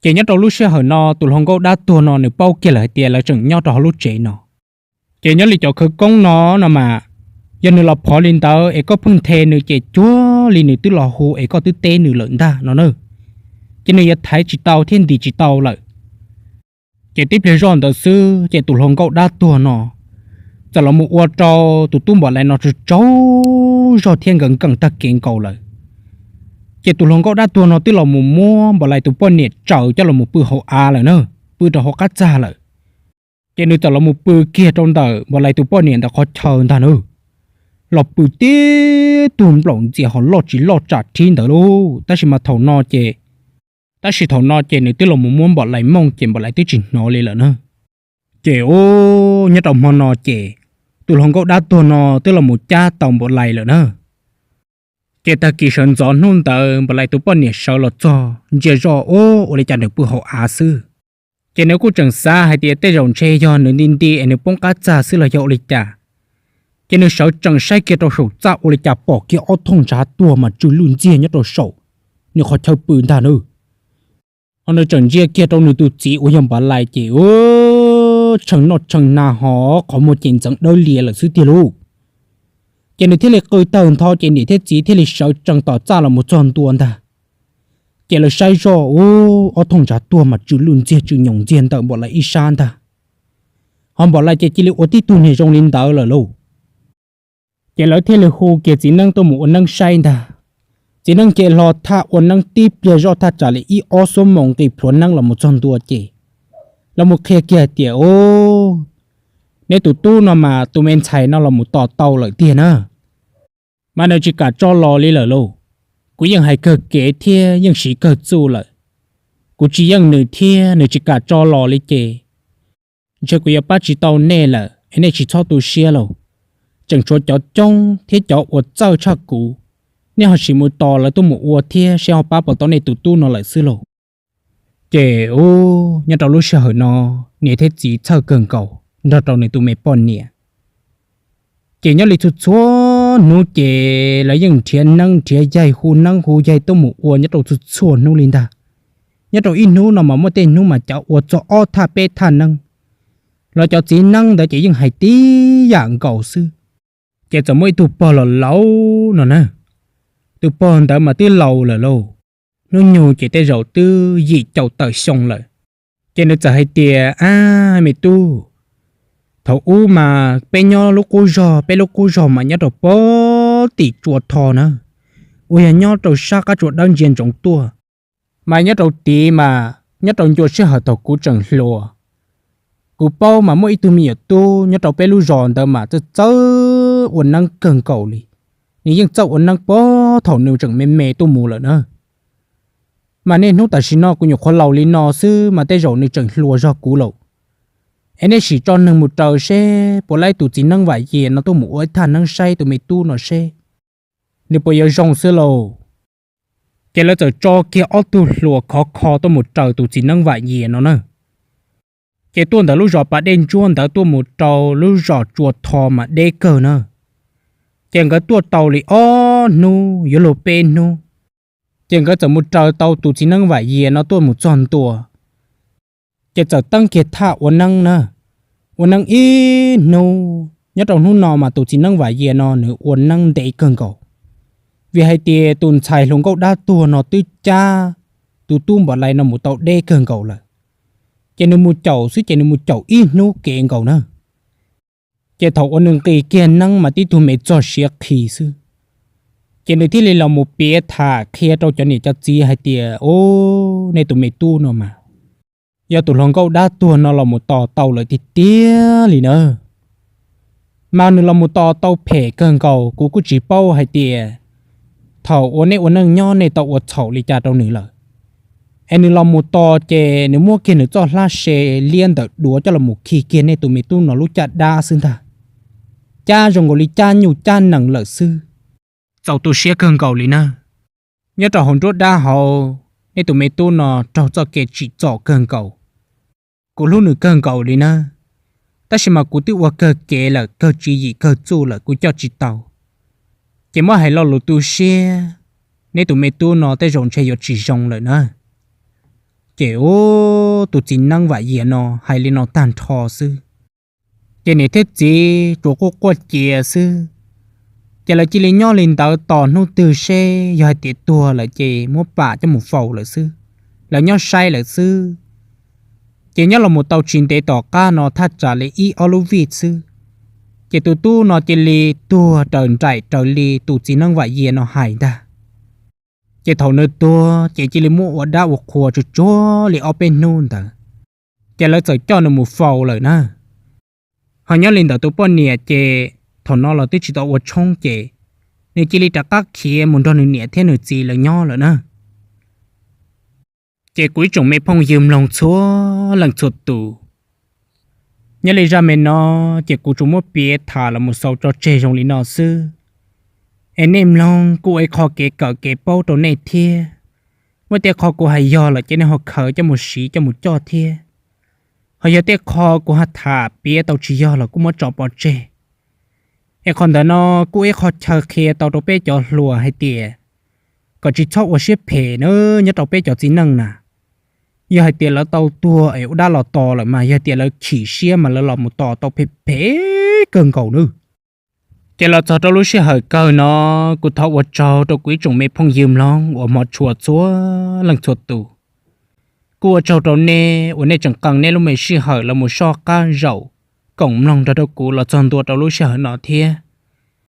Ces nyob rau lub sij hawm no tus hluas nkauj dab tuag no nws paub kiag lawm hais tias lawv tseem nyob rau hauv lub tsev no. Ces nyob li cov khawv koob no no mas, yog nws los phov li ntawd es koj pheej nthe nws ces cuag li nws twb los hu es koj twb teb nws lawm ntag no na. Ces nws yuav thaiv tsis tau thiab ntim tsis tau lawm. Ces tib pliag zoj ntawd xwb ces tus hluas nkauj dab tuag no txawm los mus ua rau tus tub Npam Lais no tsaug tsaug zog thiab nkees nkees tag kev nkaus lawm. Ces tus hluas nkauj dab tuag no twb los mus muab Npam Lais tus poj niam tsaws coj los mus pw hauv av lawm na, pw rau hauv qab txag lawm. Ces nws txawm los mus pw kiag rau ntawm Npam Lais tus poj niam ntawd qhov chaw ntag na. Los pw tib tug nplaum ntxias ho loj tsis loj tsam rhib ntawd lauj. Tab sis mas thaum no ces, tab sis thaum no ces nws twb los mus muab Npam Lais mooj ces Npam Lais twb tsis hnov li lawm na. Ces ub, nyob rau hmo no ces tus hluas nkauj dab tuag no twb los mus cab tau Npam Lais lawm na. Ces tag kis sawv ntxov hnub ntawd Npam Lais tus poj niam sawv los txog ntsia zoj ub ua li cas nws pw hauv av xwb. Ces nws kuj tseem xav hais tias tej zaum ntshe yog nws nti nti es nws poob qab txag xwb los yog ua li cas. Ces nws sawv tsees saib kiag rau saum txaj ua li cas pom kiag ob thooj ntshav tuag mas tsw lwj ntxiag nyob rau saum nws qhov chaw pw ntag na. Ho nws tseem ntsia kiag rau nws tus txiv uas yog Npam Lais ces ub, tshee noj tshee hnav ho qhov muag ces ntxeev dawb lias lawm xwb tiag lauj. Ces nws thiaj li qw tawg ntho ces niam thiab txiv thiaj li sawv tsees tom txaj los mus txog ntua ntag. Ces lawv saib zoj ub, ob thooj ntshav tuag mas tsw lwj ntxiag tsw nyoos ntxiag ntawm Npam Lais ib sab ntag. Ho Npam Lais ces cia li ua tib tug niag zoo li ntawd lawm lauj. Ces lawv thiaj li hu kiag txiv neeb tuaj mus ua neeb saib ntag. Txiv neeb ces hlo thaj ua neeb tib pliag zoj thaj tsam li ib ob xuab moos nqis plhuav neeb los mus txog ntua ces los mus qhia kiag hais tias, Ub, neb tus tub no mas tus me ntxhais no los mus tos tau lawm tiag na, mas nws tsis kam tso los li lawm lauj. Kuv yeej hais kawg kev thiab yeej siv kawg txuj lawm. Kuv tsis yeej nws thiab nws tsis kam tso los li ces ntshe kuv yuav pab tsis tau nej lawm es nej tsis txhob tu siab lauj. Tseem tshuav cov coob thiab cov uas txawj tshaj kuv, nej ho sim mus tos lawv tuaj mus ua thiab seb ho pab puas tau nej tus tub no lawm xwb lauj. Ces ub, nyob rau lub sij hawm no niam thiab txiv txhawj kawg nkaus nrog rau nws tus me poj niam. Ces nyob li txhua txhua hnub ces lawv yeej nrhiav neeb nrhiav yaig hu neeb hu yaig tuaj mus ua nyob rau txhua txhua hnub li ntag. Nyob rau ib hnub no mas muaj tej hnub mas cov ua txog ob thaj peb thaj neeb. Los cov txiv neeb ntawd ces yeej hais tib yam nkaus xwb. Ces txawm muaj ib tug pog laus laus no na, tus pog ntawd mas twb laus lawm lauj, hnub nyoog ces tej zaum twb yim caum tawm xyoo lawm. Ces nws txawm hais tias, Ab me tub, thaum ub mas peb nyob lub qub zog, peb lub qub zog mas nyob rau pem tim tsua tho na, uas yog nyob rau sab qab tsua dawb ntsia ntsoov tuaj. Mas nyob rau tid mas nyob rau ncua sij hawm thaum kuv tseem hluas, kuv paub mas muaj ib tug me nyuam tub nyob rau peb lub zos ntawd mas txawj txawj ua neeb kawg nkaus li. Nws yeej txawj ua neeb puag thaum nws tseem me me tuaj mus lawm na. Mas niaj hnub tam sim no kuv nyuam qhuav laus li no xwb mas tej zaum nws tseem hluas zog kuv lawm. Es nej sim tso neeg mus raws seb puas laib tus txiv neeb Vam Yias no tuaj mus ua ib thaj neeb saib tus me tub no seb nws puas yuav zoo xwb lauj. Ces lawv txawm tso kiag ob tug hluas khov kho tuaj mus raws tus txiv neeb Vam Yias no na. Ces tuaj ntawm lub zos Pas Dej Ntsuab ntawd tuaj mus rau lub zos Tsua Tho mas deb kawg na. Ces nkawd tuaj tau li ob hnub yuav luag peb hnub, ces nkawd txawm mus raws tau tus txiv neeb Vam Yias no tuaj mus txog ntua. Ces txawm teeb kiag thaj ua neeb na. Ua neeb ib hnub, nyob rau hnub no mas tus txiv neeb Vam Yias no nws ua neeb ntev kawg nkaus, vim hais tias tus ntxhais hluas nkauj dab tuag no twb cab tus tub Npam Lais no mus tau deb kawg nkaus lawm. Ces nws mus caum xwb ces nws mus caum ib hnub kev nkaus na. Ces thaum uas nws nqis kiag neeb mas tib tug me txog siav qhi xwb. Ces nws thiaj li los mus piav tham qhia rau cov niam cov txiv hais tias, Ub, nej tus me tub no mas yog tus hluas nkauj dab tuag no los mus tos tau lawm tiag tiag li na. Mas nws los mus tos tau phem kawg nkaus, kuv kuj tsis paub hais tias thaum uas nej ua neej nyob nej tau ua txhaum li cas rau nws lawm. Es nws los mus tos ces nws muab kiag nws txoj hlab se liab ntawm duav coj los mus khi kiag nej tus me tub no lub caj dab xwb ntag. Cab zoo nkaus li cab nyuj cab nees lawm xwb. Txaus tu siab kawg nkaus li na. Nyob rau hauv nruab dab hauv, nej tus me tub no raug txoj kev tsim txom kawg nkaus. Kuv hlub nws kawg nkaus li na, tab sis mas kuv twb ua kawg kev lawm, kawg tswv yim kawg txuj lawm kuv coj tsis tau. Ces muab hais lo lus tu siab, neb tus me tub no tej zaum ntshe yuav tsis zoo lawm na. Ces ub, tus txiv neeb Vam Yias no hais li no tag nrho xwb, ces niam thiab txiv tsuas quaj quaj cia xwb. Ces lawv cia li nyob li ntawd tos hnub twg seb yog hais tias tuag lawm ces muab pam coj mus faus lawm xwb, lawv nyob saib lawm xwb. Ces nyob los mus tau tsis ntev tom qab no thaj tsam li ib ob lub vij xwb, ces tus tub no cia li tuag raws nraim raws li tus txiv neeb Vam Yias no hais ntag. Ces thaum nws tuag ces cia li muab ua dab ua qhua tsuag tsuag li ob peb hnub ntawd, ces lawv txawm coj nws mus faus lawm na. Ho nyob li ntawm tus poj niam ces thaum no los twb tsis tau ua tshoob ces nws cia li rov qab khiav mus nrog nws niam thiab nws txiv lawv nyob lawm na. Ces kuv ib tsoom me phooj ywg mloog txhua leej txhua tus, nyob li zaj me no ces kuv tsuas muab piav tham los mus xaus tso tseg zoo li no xwb. Es nej mloog kuj ua ib qho kev kawm kev paub rau nej thiab. Muaj tej qho kuv hais yog lawm ces nej ho khaws coj mus siv coj mus coj thiab. Ho yog tej qho kuv ho tham piav tau tsis yog los kuj muab tso pov tseg. Es qhov ntawd no kuj ib qho chaw qhia tau rau peb cov hluas hais tias kom tsis txhob ua siab phem na nyob rau peb cov txiv neej na. Yog hais tias lawv tau tuag es ua dab los tos lawm mas yog tias lawv chim siab mas lawv los mus tos tau phem phem kawg nkaus nawb. Ces los txog rau lub sij hawm kawg no, kuv thov ua tsaug rau kuv ib tsoom me phooj ywg mloog uas hmov tshua txhua leej txhua tus. Kuj ua tsaug rau nej uas nej tseem qee nej lub me sij hawm los mus soj qab zaum koom mloog nrog rau kuv los txog ntua rau lub sij hawm no thiab.